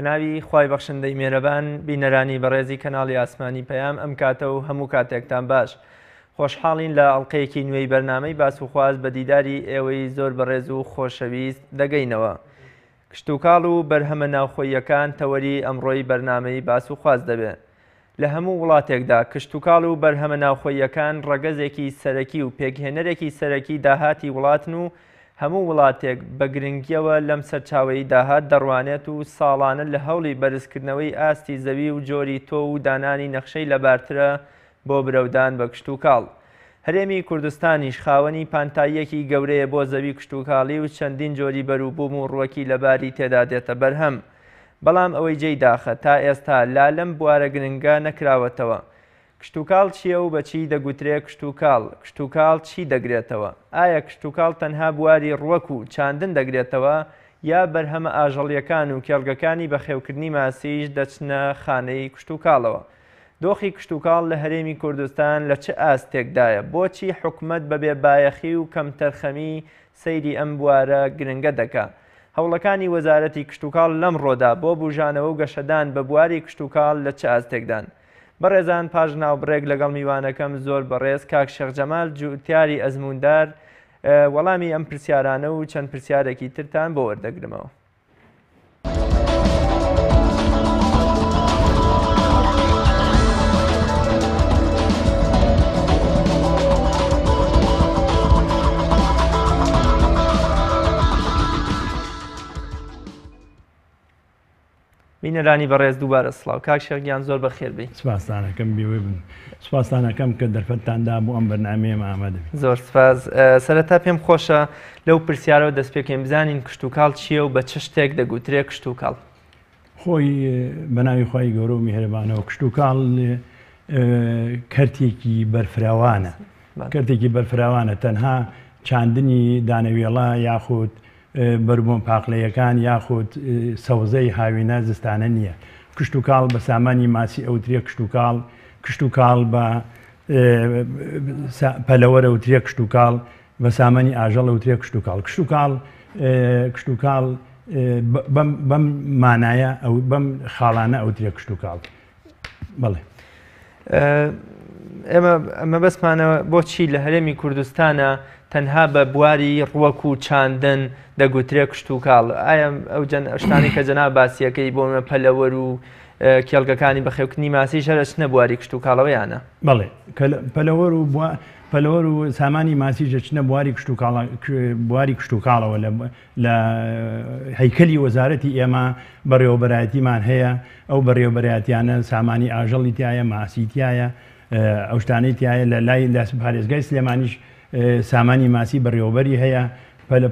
بەناوی خوای بەخشندەی مێرەبان بینەرانی بەڕێزی کەناڵی ئاسمانی پەیام ئەم کاتە و هەموو کاتێکتان باش خۆشحاڵین لە ئەڵلقەیەکی نوێی بەرنامەی باس و خواز بە دیداری ئێوەی زۆر بەڕێز و خۆشەویست دەگەینەوە کشتوکاڵ و بەرهەمە ناوخۆییەکان تەوەری ئەمڕۆی بەرنامەی باس و خواز دەبێ. لە هەموو وڵاتێکدا کشتوکاڵ و بەرهەمە ناوخۆییەکان ڕەگەزێکی سەرەکی و پێکهێنەرێکی سەرەکی داهاتی وڵاتن و هەموو وڵاتێک بە گرنگییەوە لەم سەرچاوەی داهات دەڕوانێت و ساڵانە لە هەوڵی بەرزکردنەوەی ئاستی زەوی و جۆری تۆو و دانانی نەخشەی لەبارترە بۆ برەودان بە کشتوکاڵ. هەرێمی کوردستانیش خاوەنی پانتاییەکی گەورەیە بۆ زەوی کشتوکاڵی و چەندین جۆری بەروبووم و ڕووەکی لەباری تێدا دێتە بەرهەم. بەڵام ئەوەی جێی داخە تا ئێستا لا لەم بوارە گرنگە نەکراوەتەوە. کشتوکاڵ چییە و بە چی دەگوترێ کشتوکاڵ؟ کشتوکاڵ چی دەگرێتەوە؟ ئایا کشتوکاڵ تەنها بواری ڕووەک و چاندن دەگرێتەوە یا بەرهەمە ئاژەڵییەکان و کێڵگەکانی بەخێوکردنی ماسیش دەچنە خانەی کشتوکاڵەوە؟ دۆخی کشتوکاڵ لە هەرێمی کوردستان لە چ ئاستێکدایە؟ بۆچی حکومەت بە بێ بایەخی و کەمتەرخەمی سەیری ئەم بوارە گرنگە دەکا؟ هەوڵەکانی وەزارەتی کشتوکاڵ لەمڕۆدا بۆ بوژانەوە و گەشەدان بە بواری کشتوکاڵ لە چ ئاستێکدان؟ بەڕێزان پاش ناوبڕێک لەگەڵ میوانەکەم زۆر بەڕێز کاک شێخ جەمال جوتیاری ئەزمووندار وەڵامی ئەم پرسیارانە و چەند پرسیارێکی ترتان بۆ وەردەگرمەوە. بینەرانی بەڕێز دووبارە سڵاو کاک شێخ گیان زۆر بەخێر بێی. سپاستانەکەم بێوەی بن. سپاستانەکەم کە دەرفەتتان دا بۆ ئەم بەرنامەیەمە ئامادە بین. زۆر سپاس. سەرەتا پێم خۆشە لەو پرسیارەوە دەست پێ کەین بزانین کشتوکاڵ چییە و بە چ شتێک دەگوترێ کشتوکاڵ؟ خۆی بە ناوی خوای گەورە و میهرەبانەوە کشتوکاڵ کەرتێکی بەرفراوانە کەرتێکی بەرفراوانە تەنها چاندنی دانەوێڵە یاخود بەروبووم پاقلەیەکان یاخود سەوزەی هاوینە زستانە نییە. کشتوکاڵ بە سامانی ماسی ئەوترێ کشتوکاڵ، کشتوکاڵ بە پەلەوەر ئەوترێ کشتوکاڵ، بە سامانی ئاژەڵ ئەوترێ کشتوکاڵ. کشتوکاڵ کشتوکاڵ بەم مانایە بەم خاڵانە ئەوترێ کشتوکاڵ. بەڵێ. ئێمە مەبەستمانە بۆچی لە هەرێمی کوردستانە تەنها بە بواری ڕوەک و چاندن دەگوترێ کشتوکاڵ ئایا ئەو جەن شتانی کە جەنا باسیەکەی بۆ مە پەلەوەر و کێڵگەکانی بەخێوکردنی ماسی شەرە چنە بواری کشتوکاڵەوە یانە؟ بەڵێ پەلەوەر و پەلەوەر و سامانی ماسی دەچنە بواری کشتوکاڵ بواری کشتوکاڵەوە لە لە هەیکەلی وەزارەتی ئێمە بەڕێوەبەرایەتیمان هەیە، ئەو بەڕێوەبەرایەتیانە سامانی ئاژەڵی تیایە، ماسی تیایە، ئەو شتانەی تیایە، لە لای لە پارێزگای سلێمانیش سامانی ماسی بەڕێوەبەری هەیە،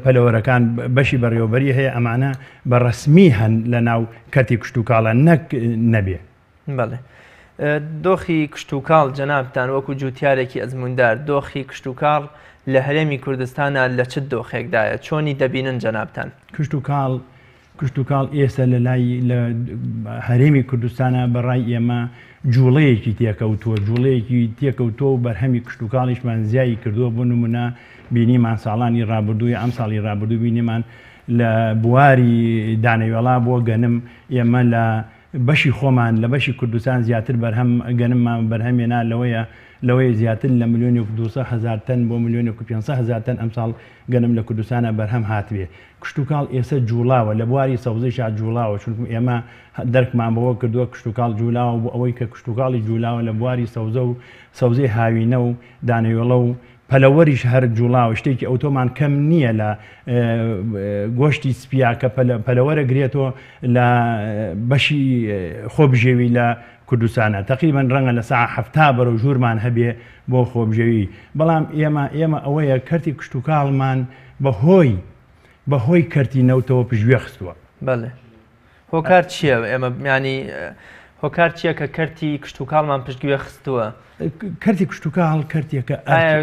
پەلەوەرەکان بەشی بەڕێوەبەری هەیە، ئەمانە بە ڕەسمی هەن لە ناو کەرتی کشتوکاڵە نەک نەبێ. بەڵێ. دۆخی کشتوکاڵ جەنابتان وەکو جوتیارێکی ئەزموندار دۆخی کشتوکاڵ لە هەرێمی کوردستانا لە چ دۆخێکدایە؟ چۆنی دەبینن جەنابتان؟ کشتوکاڵ کشتوکاڵ ئێستا لە لای لە هەرێمی کوردستانا بە ڕای ئێمە جوڵەیەکی تێکەوتووە جوڵەیەکی تێکەوتووە و بەرهەمی کشتوکاڵیشمان زیایی کردووە بۆ نمونە بینیمان ساڵانی ڕابردوو یا ئەمساڵی ڕابردوو بینیمان لە بواری دانەوێڵا بۆ گەنم ئێمە لە بەشی خۆمان لە بەشی کوردستان زیاتر بەرهەم گەنممان بەرهەم هێنا لەوەیە لەوەیە زیاتر لە ملیۆنێک و 200 هەزار تەن بۆ ملیۆنێک و 500 هەزار تەن ئەمساڵ گەنم لە کوردستانا بەرهەم هاتبێ. کشتوکاڵ ئێسە جووڵاوە، لە بواری سەوزەیشا جووڵاوە، چونکم ئێمە دەرکمان بەوە کردووە کشتوکاڵ جوولاوە بۆ ئەوەی کە کشتوکاڵی جوولاوە لە بواری سەوزە و سەوزەی هاوینە و دانەوێڵە و پەلەوەریش هەر جوڵاوە شتێکی ئەوتۆمان کەم نییە لە گۆشتی سپیا کە پەلەوەرە گرێتۆ لە بەشی خۆبژێوی لە کوردستانە تقریبا ڕەنگە لە سا 70 بەرەو ژوورمان هەبێ بۆ خۆبژێوی بەڵام ئێمە ئێمە ئەوەیە کەرتی کشتوکاڵمان بەهۆی بەهۆی کەرتی نەوتەوە پشتگوێ خستووە. بەڵێ هۆکار چییە ئێمە ینی هۆکار چییە کە کەرتی کشتتوکاڵمان پشتگوێ خستووە؟ کەرتی کشتتوکاڵ کەرتێکە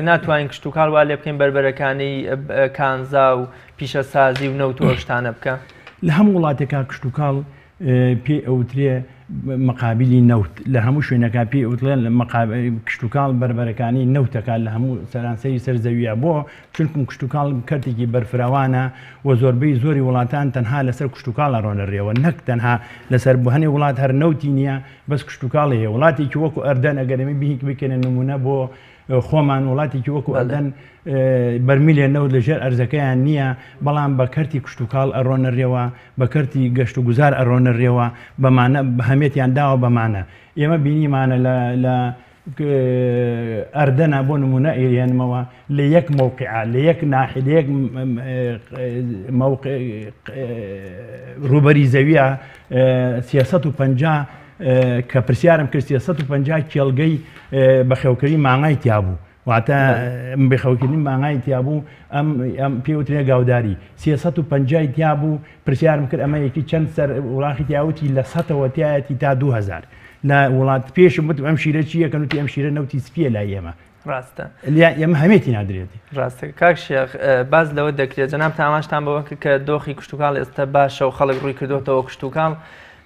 ناتوانین کشتتوکاڵ وا لێ بکەین بەربەرەکانی کانزا و پیشەسازی و نەوت و شتانە بکە لە هەموو وڵاتێکا کشتتوکاڵ پێی ئەوترێ مقابلی نەوت لە هەموو شوێنەکە پێی ئەوتڵێن لە کشتوکاڵ بەربەرەکانی نەوتەکە لە هەموو سەرانسەری سەر زەویە بۆ چونکم کشتوکاڵ کەرتێکی بەرفراوانە و زۆربەی زۆری وڵاتان تەنها لەسەر کشتوکاڵ ئەڕۆنە رێوە نەک تەنها لەسەر بۆ هەنێ وڵات هەر نەوتی نییە بەس کشتوکاڵی هەیە وڵاتێکی وەکو ئەردەن ئەگەر ئێمە بیهیک بکەینە نمونە بۆ خۆمان وڵاتێکی وەکو ئەردەن بەرمیلێ نەوت لە ژێر ئەرزەکەیان نییە بەڵام بە کەرتی کشتوکاڵ ئەڕۆنە رێوە بە کەرتی گەشت و گوزار ئەڕۆنە رێوە بەمانە هەمێتیان داوە بەمانە ئێمە بینیمانە لە ئەردەنە بۆ نمونە ئەیهێنمەوە لە یەک مەوقعە لە یەک ناحی لە یەک ڕووبەری زەویە 350 کە پرسیارم کرد 350 کێڵگەی بەخێوکردنی مانگای تیابوو واتە بەخێوکردنی مانگای تیابوو ئەم ئەم پێوترێ گاوداری 350 تیابوو پرسیارم کرد ئەمە یەکی چەند سەر وڵاخی تیاوتی لە سەتەوە تایەتی تا 2000 لە وڵات پێشم وتم ئەم شیرە چییە کە وتی ئەم شیرە نەوتی سپیە لای ئێمە. ڕاستە. لای ئێمە هەمێتی نادرێتی. ڕاستە کاک شێخ باس لەوە دەکرێت جەنابتان ئاماژتان بەوە کرد کە دۆخی کشتوکاڵ ئێستا باشە و خەڵک ڕووی کردوتەوە کشتوکاڵ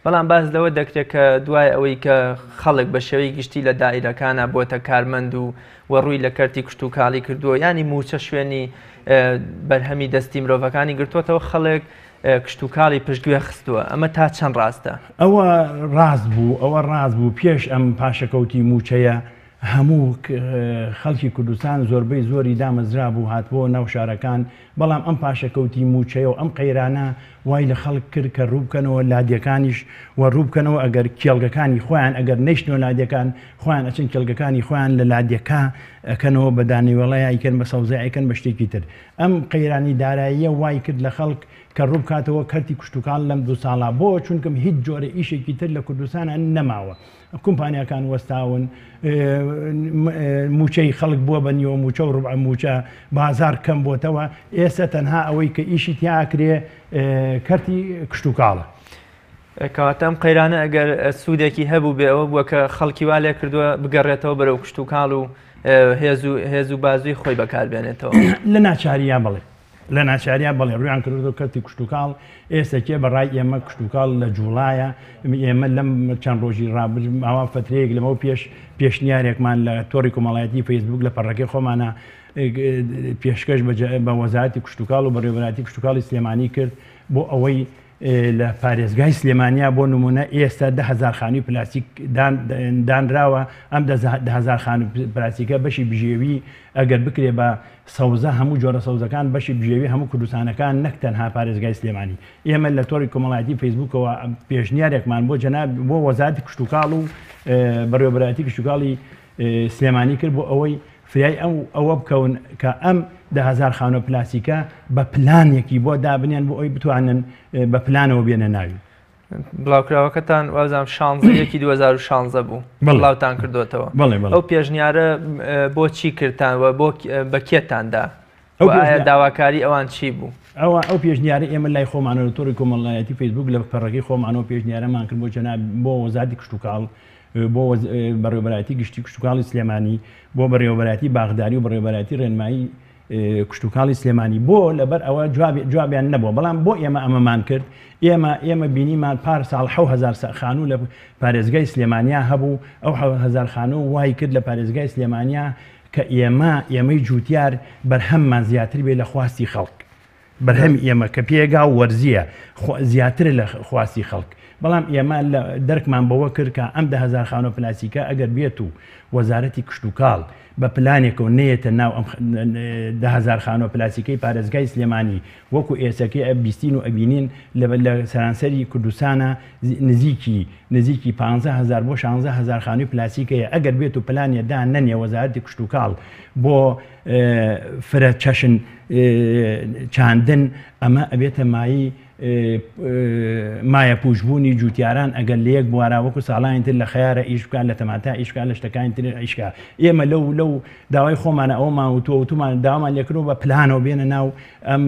بەڵام باس لەوە دەکرێت کە دوای ئەوەی کە خەڵک بە شێوەی گشتی لە دائیرەکانە بۆتە کارمەند و و ڕووی لە کەرتی کشتوکاڵی کردووە ینی موچە شوێنی بەرهەمی دەستی مرۆڤەکانی گرتووەتەوە خەڵک کشتوکاڵی پشتگوێ خستووە، ئەمە تا چەند ڕاستە؟ ئەوە ڕاست بوو، ئەوە ڕاست بوو پێش ئەم پاشەکەوتی مووچەیە هەموو خەڵکی کوردستان زۆربەی زۆری دامەزرابوو هاتبۆ ناو شارەکان، بەڵام ئەم پاشەکەوتی مووچەیە و ئەم قەیرانە وای لە خەڵک کرد کە ڕووبکەنەوە لادێکانیش و ڕووبکەنەوە ئەگەر کێڵگەکانی خۆیان ئەگەر نەیشتنەوە لادێکان خۆیان ئەچن کێڵگەکانی خۆیان لە لادێکا ئەکەنەوە بە دانەوێڵە یا ئەیکەن بە سەوزە ئەیکەن بە شتێکی تر. ئەم قەیرانی داراییە وای کرد لە خەڵک کە ڕووبکاتەوە کەرتی کشتوکاڵ لەم دوو ساڵە بۆ چونکم هیچ جۆرە ئیشێکی تر لە کوردستانا نەماوە کومپانیاکان وەستاون موچەی خەڵک بووە بە نیوە موچە و ڕبع موچە بازار کەم بۆتەوە ئێستا تەنها ئەوەی کە ئیشی تیاکرێ کەرتی کشتوکاڵە. کەواتە ئەم قەیرانە ئەگەر سوودێکی هەبوو بێ ئەوە بووە کە خەڵکی وا لێ کردووە بگەڕێتەوە بەرەو کشتوکاڵ و هێز و هێز و بازووی خۆی بەکاربێنێتەوە. لە ناچاریا بەڵێ. لە ناچاریا بەڵێ ڕویان کردۆتەوە کەرتی کشتوکاڵ، ئێستا کێ بە ڕای ئێمە کشتوکاڵ لە جوڵایە، ئێمە لەم چەند ڕۆژی ڕابرد ماوە فەترەیەک لەمەو پێش پێشنیارێکمان لە تۆڕی کۆمەڵایەتی فەیسبوک لە پەڕەکەی خۆمانە پێشکەش بە وەزارەتی کشتوکاڵ و بەڕێوەبەرایەتی کشتوکاڵی سلێمانی کرد بۆ ئەوەی لە پارێزگای سلێمانیا بۆ نمونە ئێستا 10هزار خانووی پلاستیک دانراوە ئەم 10هزار خانوو پلاستیکە بەشی بژێوی ئەگەر بکرێ بە سەوزە هەموو جۆرە سەوزەکان بەشی بژێوی هەموو کوردستانەکان نەک تەنها پارێزگای سلێمانی ئێمە لە تۆڕی کۆمەڵایەتی فەیسبوکەوە پێشنیارێکمان بۆ جەناب بۆ وەزارەتی کشتوکاڵ و بەڕێوەبەرایەتی کشتوکاڵی سلێمانی کرد بۆ ئەوەی فریای ئەو ئەوە بکەون کە ئەم 10هزار خانووە پلاستیکە بە پلانێکی بۆ دابنێن بۆ ئەوی بتوانن بە پلانەوە بێنە ناوی. بڵاوکراوەکەتان وازام 16 یەکی 2016 بوو بڵاوتان کردوتەوە ئەو پێشنیارە بۆ چی کردتان و بۆ بە کێتاندا ئەو ئایا داواکاری ئەوان چی بوو؟ ئەوە ئەو پێشنیارە ئێمە لای خۆمانەوە لە تۆڕی کۆمەڵایەتی فەیسبوک لە پەڕەکەی خۆمانەوە پێشنیارەمان کرد بۆ جەناب بۆ وەزارەتی کشتوکاڵ بۆ بەڕێوەبەرایەتی گشتی کشتوکاڵی سلێمانی بۆ بەڕێوەبەرایەتی باخداری و بەڕێوەبەرایەتی ڕێنمایی کشتوکاڵی سلێمانی بۆ لەبەر ئەوە جوابیان نەبووە بەڵام بۆ ئێمە ئەمەمان کرد ئێمە ئێمە بینیمان پار ساڵ 1000 خانوو لە پارێزگای سلێمانیا هەبوو ئەو 1000 خانوو وای کرد لە پارێزگای سلێمانیا کە ئێمە ئێمەی جوتیار بەرهەممان زیاتر بێ لە خواستی خەڵک بەرهەمی ئێمە کە پێگا و وەرزییە زیاترە لە خواستی خەڵک، بەڵام ئێمە دەرکمان بەوە کرد کە ئەم 10,000 خانووە پلاستیکە ئەگەر بێت و وەزارەتی کشتوکاڵ بە پلانێکەوە نەیەتە ناو ئەم 10,000 خانووە پلاستیکەی پارێزگای سلێمانی وەکو ئێسەکەی ئەبیستین و ئەبینین لە سەرانسەری کوردستانە نزیکی نزیکی 15,000 بۆ 16,000 خانووی پلاستیک هەیە ئەگەر بێت و پلانێ دا نەنێ وەزارەتی کشتوکاڵ بۆ فرە چەشن چاندن ئەمە ئەبێتە مایەی مایەپووچبوونی جووتیاران ئەگەر لە یەک بوارا وەکو ساڵانی تر لە خەیارە ئیش بکات لە تەماتە ئیش بکات لە شتەکانی تر ئیش بکات ئێمە لەو لەو داوای خۆمانە ئەومان وتووە وتومان داوامان لێکردووە بە پلانەوە بێنە ناو ئەم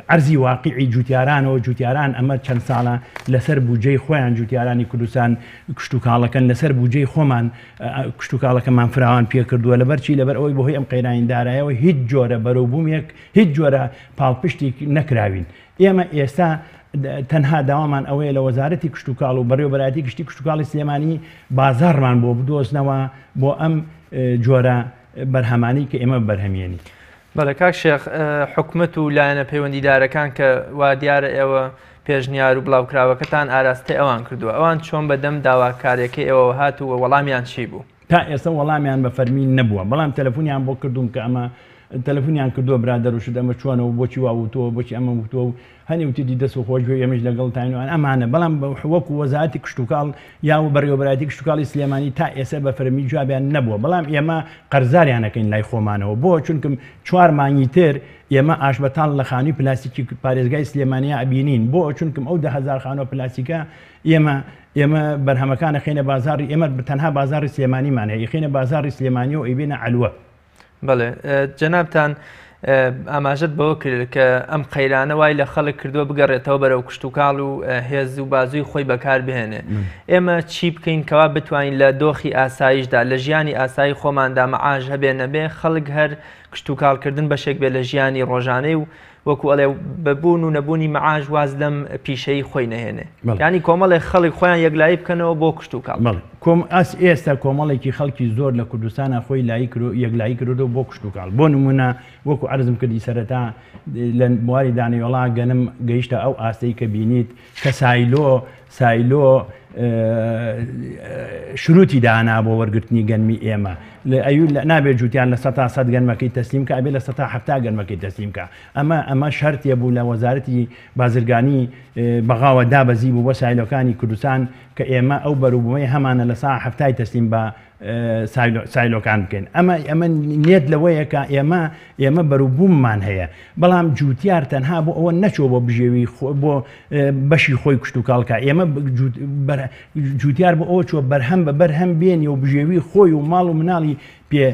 عەرزی واقیعی جووتیارانەوە جووتیاران ئەمە چەند ساڵە لەسەر بودجەی خۆیان جووتیارانی کوردستان کشتوکاڵەکەن لەسەر بودجەی خۆمان کشتوکاڵەکەمان فراوان پێکردووە لەبەر چی لەبەر ئەوەی بەهۆی ئەم قەیرانی دارایەوە هیچ جۆرە بەرەوبوومێک هیچ جۆرە پاڵپشتێک نەکراوین ئێمە ئێستا تەنها داوامان ئەوەیە لە وەزارەتی کشتوکاڵ و بەڕێوەبەرایەتی گشتی کشتوکاڵی سلێمانی بازاڕمان بۆ بدۆزنەوە بۆ ئەم جۆرە بەرهەمانەی کە ئێمە بەرهەمیێنین. بەڵێ کاک شێخ، حکومەت و لایەنە پەیوەندیدارەکان کە وا دیارە ئێوە پێشنیار و بڵاوکراوەکەتان ئاراستەی ئەوان کردووە، ئەوان چۆن بەدەم داواکاریەکەی ئێوەوە هات و وەڵامیان چی بوو؟ تا ئێستا وەڵامیان بە فەرمی نەبووە، بەڵام تەلەفونیان بۆ کردووم کە ئەمە تەلەفونیان کردووە برادەر و شت ئەمە چۆنە و بۆچی وا وتووە بۆچی ئەمە وتووە و هەنێ وتیدی دەست و خۆش بێ ئێمەش لەگەڵتاین و ئەمانە، بەڵام وەکو وەزارەتی کشتوکاڵ یا بەڕێوەبەرایەتی کشتوکاڵی سلێمانی تا ئێستا بە فەرمی جوابیان نەبووە، بەڵام ئێمە قەرزاریان ئەکەین لای خۆمانەوە بۆ چونکم چوار مانگی تر ئێمە ئاشبەتاڵ لە خانووی پلاستیکی پارێزگای سلێمانیا ئەبینین بۆ چونکم ئەو 10,000 خانووە پلاستیکە ئێمە ئێمە بەرهەمەکان ئەخەینە بازاڕی ئێمە تەنها بازاڕی سلێمانیمان هەیە ئەیخەینە بازاڕی سلێمانی و ئەیبێنە عەلوە. بەڵێ جەنابتان ئاماژەت بەوە کرد کە ئەم قەیرانە وای لە خەڵک کردووە بگەڕێتەوە بەرەو کشتوکاڵ و هێز و بازووی خۆی بەکار بهێنێ ئێمە چی بکەین کەوا بتوانین لە دۆخی ئاسایشدا لە ژیانی ئاسایی خۆماندا مەعاش هەبێ نەبێ خەڵک هەر کشتوکاڵکردن بەشێک بێ لە ژیانی ڕۆژانەی و وەکو ئەڵێ بە بوون و نەبوونی مەعاش واز لەم پیشەی خۆی نەهێنێ ینی کۆمەڵێک خەڵک خۆیان یەکلایی بکەنەوە بۆ کشتوکاڵ. بەڵێ کۆم ئەس ئێستا کۆمەڵێکی خەڵکی زۆر لە کوردستانا خۆی لایی کرۆ یەکلایی کردۆتەوە بۆ کشتوکاڵ بۆ نموونە وەکو عەرزم کردی سەرەتا لە بواری دانەوێڵا گەنم گەیشتە ئەو ئاستەی کە بینیت کە سایلۆ سایلۆ شروتی دانا بۆ وەرگرتنی گەنمی ئێمە ئەیو نابێت جوتیان لە سەتا سەد گەنمەکەی تەسلیم کە ئەبێ لە سەتا حەفتا گەنمەکەی تەسلیم کە ئەمە ئەمە شەرتێ بوو لە وەزارەتی بازرگانی بەغاوە دابەزی بوو بۆ سایلۆکانی کوردستان کە ئێمە ئەو بەروبوومەی هەمانە لە سا حەفتای تەسلیم بە سایلۆکان بکەین ئەمە ئەمە نێت لەوەیە کە ئێمە ئێمە بەروبووممان هەیە بەڵام جوتیار تەنها بۆ ئەوە نەچووە بۆ بژێوی بۆ بەشی خۆی کشتوکاڵکە ئێمە جوتیار بۆ ئەوە چوە بەرهەم بە بەرهەم بێنی و بژێوی خۆی و ماڵ و مناڵی پێ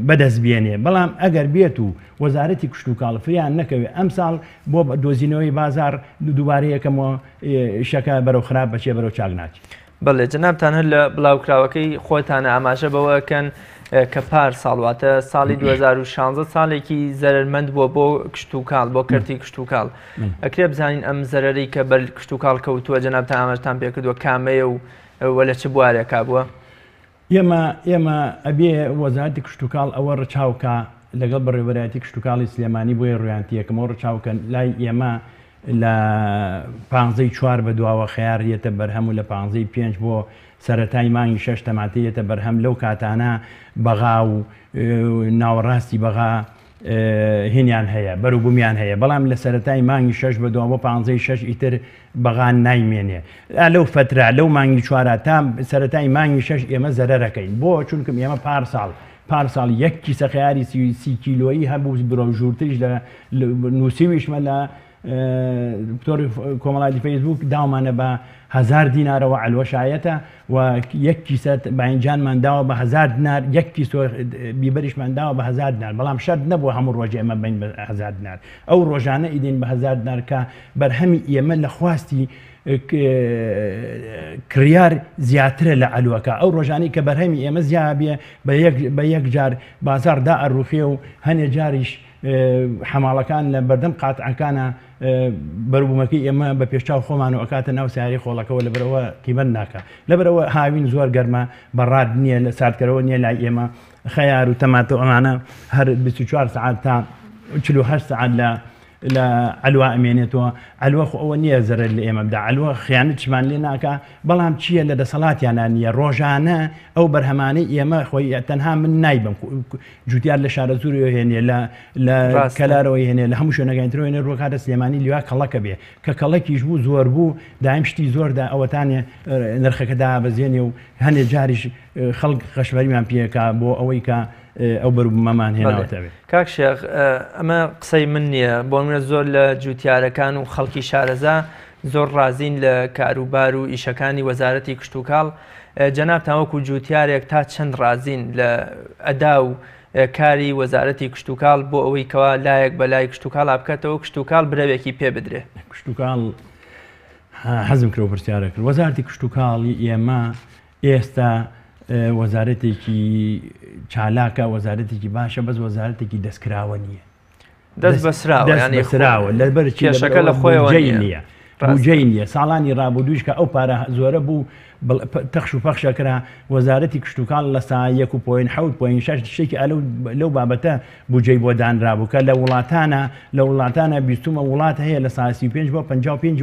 بەدەست بێنێ بەڵام ئەگەر بێت و وەزارەتی کشتوکاڵ فریان نەکەوێت ئەمساڵ بۆ دۆزینەوەی بازار دووبارە یەکەمەوە شەکە بەرەو خراپ بەچێ بەرەو چاک ناچێت. بەڵێ جەنابتان هەر لە بڵاوکراوەکەی خۆتانە ئاماژە بەوە ئەکەن کە پار ساڵ واتە ساڵی 2016 ساڵێکی زەرەرمەند بووە بۆ کشتوکاڵ بۆ کەرتی کشتوکاڵ ئەکرێ بزانین ئەم زەرەرەی کە بەر کشتوکاڵ کەوتووە جەنابتان ئاماژەتان پێکردووە کامەیە و وە لە چ بوارێکا بووە؟ ئێمە ئێمە ئەبێ وەزارەتی کشتوکاڵ ئەوە ڕچاو کا لەگەڵ بەڕێوەبەرایەتی کشتوکاڵی سلێمانی بۆیە ڕویان تێکم ئەوە ڕچاو کەن لای ئێمە لە پانزەی چوار بە دواوە خەیار یەتە بەرهەم و لە پانزەی پێنج بۆ سەرەتای مانگی شەش تەماتە یەتە بەرهەم لەو کاتانە بەغا و ناوەڕاستی بەغا هینیان هەیە بەروبومیان هەیە بەڵام لە سەرەتای مانگی شەش بە دوا بۆ پانزەی شەش ئیتر بەغا نایمێنێ لەو فەترە لەو مانگی چوارە تا سەرەتای مانگی شەش ئێمە زەرەرەکەین بۆ چونکم ئێمە پار ساڵ پار ساڵ یەک کیسە خەیاری سی کیلۆیی هەبوو برۆ ژوورتریش لە نووسیویشمە لە تۆڕی کۆمەڵاتی فەیسبوک داومانە بە هزار دینارەوە عەلوە شایەتە و یەک کیسە باینجانمان داوە بە هزار دینار یەک کیسۆ بیبەریشمان داوە بە هزار دینار بەڵام شەرت نەبووە هەموو ڕۆژێ ئێمە بین بە هزار دینار ئەو ڕۆژانە ئیدین بە هزار دینار کە بەرهەمی ئێمە لە خواستی کڕیار زیاترە لە عەلوەکە ئەو ڕۆژانەی کە بەرهەمی ئێمە زیابێ بە یەک جار بازاڕ دا ئەڕوخێ و هەنێ جاریش حەماڵەکان لە بەردەم قاتعەکانە بەروبوومەکەی ئێمە بە پێشچاو خۆمان و ئەکاتە ناو سیارەی خۆڵەکەوە لەبەرئەوە قیمەت ناکا لەبەرئەوە هاوین زۆر گەرمە بەڕاد نییە لە ساردکەرەوە نییە لای ئێمە خەیار و تەماتە و ئەمانە هەر 24 سەعات تا 48 سەعات لە لە عەلوە ئەمێنێتەوە عەلوە خۆ ئەوە نییە زەرەر لە ئێمە بدا عەلوە خیانەتیشمان لێ ناکا بەڵام چییە لە دەسەڵاتیانە نییە ڕۆژانە ئەو بەرهەمانەی ئێمە خۆی تەنها من نایبم جوتیار لە شارەزوورەوە هێنێ لە لە کەلارەوە هێنێ لە هەموو شوێنەکانی ترەوە هێنێ ڕووکاتە سلێمانی لوا کەڵەکە بێ کە کەڵەکیش بوو زۆر بوو دایم شتی زۆردا ئەوەتانێ نرخەکە دابەزێنێ و هەنێ جاریش خەڵک قەشمەریمان پێکا بۆ ئەوەی کە ئەو بەروبوومەمان هێناوەتە بێ. کاک شێخ ئەمە قسەی من نییە بۆ منە زۆر لە جوتیارەکان و خەڵکی شارەزا زۆر ڕازین لە کاروبار و ئیشەکانی وەزارەتی کشتوکاڵ جەنابتان وەکو جوتیارێک تا چەند ڕازین لە ئەدا و کاری وەزارەتی کشتوکاڵ بۆ ئەوەی کەوا لایەک بە لای کشتوکاڵا بکاتەوە کشتوکاڵ برەوێکی پێ بدرێ؟ کشتوکاڵ حەزم کرد پرسیارە کرد وەزارەتی کشتوکاڵی ئێمە ئێستا وەزارەتێکی چالاکە وەزارەتێکی باشە بەس وەزارەتێکی دەستکراوە نییە. دەست بەسراوە، دەست یانی بەسراوە لەبەر چی؟ کێشەکە لەبەر لە ئەوە خۆیەوە بودجەی نییە. نییە. ڕاستە. بودجەی نییە ساڵانی ڕابردوویش کە ئەو پارە زۆرە بوو تەخش و پەخشە کرا وەزارەتی کشتوکاڵ لە سا یەک و point حەوت point شەش شتێکی ئەلەو لەو بابەتە بودجەی بۆ دانرابوو کە لە وڵاتانە لە وڵاتانە بیستومە وڵات هەیە لە سا 35 بۆ 55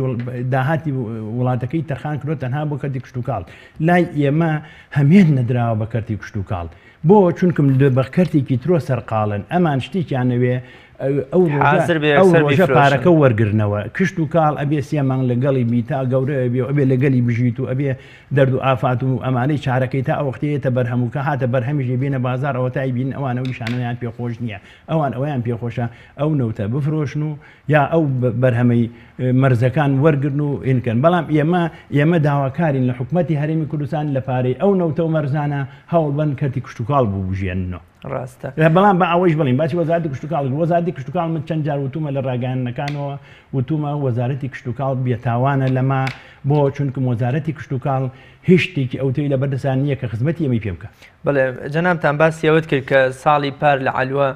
داهاتی وڵاتەکەی تەرخان کردووە تەنها بۆ کەرتی کشتوکاڵ لای ئێمە هەمێت نەدراوە بە کەرتی کشتوکاڵ بۆ چونکم بە کەرتێکی ترۆ سەرقاڵن ئەمان شتێکیان نەوێ ئەو حازر بێ ئەو یەکسەر ڕۆژە بیفرۆشن. پارەکە وەرگرنەوە کشت و کاڵ ئەبێ سێ مانگ لەگەڵی بی تا گەورە ئەبێ و ئەبێ لەگەلی بژیت و ئەبێ دەرد و ئافات و ئەمانەی چارەکەی تا ئەو وەختەی یەتە بەرهەم و کە هاتە بەرهەمیش ئەیبێنە بازاڕ ئەوەتا ئەیبینن ئەوان ئەو ئیشانەیان پێ خۆش نییە ئەوان ئەوەیان پێ خۆشە ئەو نەوتە بفرۆشن و یا ئەو بەرهەمەی مەرزەکان وەرگرن و ئینکەن بەڵام ئێمە ئێمە داواکارین لە حکومەتی هەرێمی کوردستان لە پارەی ئەو نەوتە و مەرزانە هەوڵبەن کەرتی کشتوکاڵ ببوژێننەوە. ڕاستە. بەڵام با ئەوەیش بڵێین باسی وەزارەتی کشتوکاڵ کرد وەزارەتی کشتوکاڵ من چەند جار وتومە لە ڕاگەیاندنەکانەوە وتومە وەزارەتی کشتوکاڵ بێتاوانە لەمە بۆ چونکم وەزارەتی کشتوکاڵ هیچ شتێکی ئەوتۆی لەبەردەسان نییە کە خزمەتی ئێمەی پێ بکە. بەڵێ جەنابتان باسی ئەوەت کرد کە ساڵی پار لە عەلوە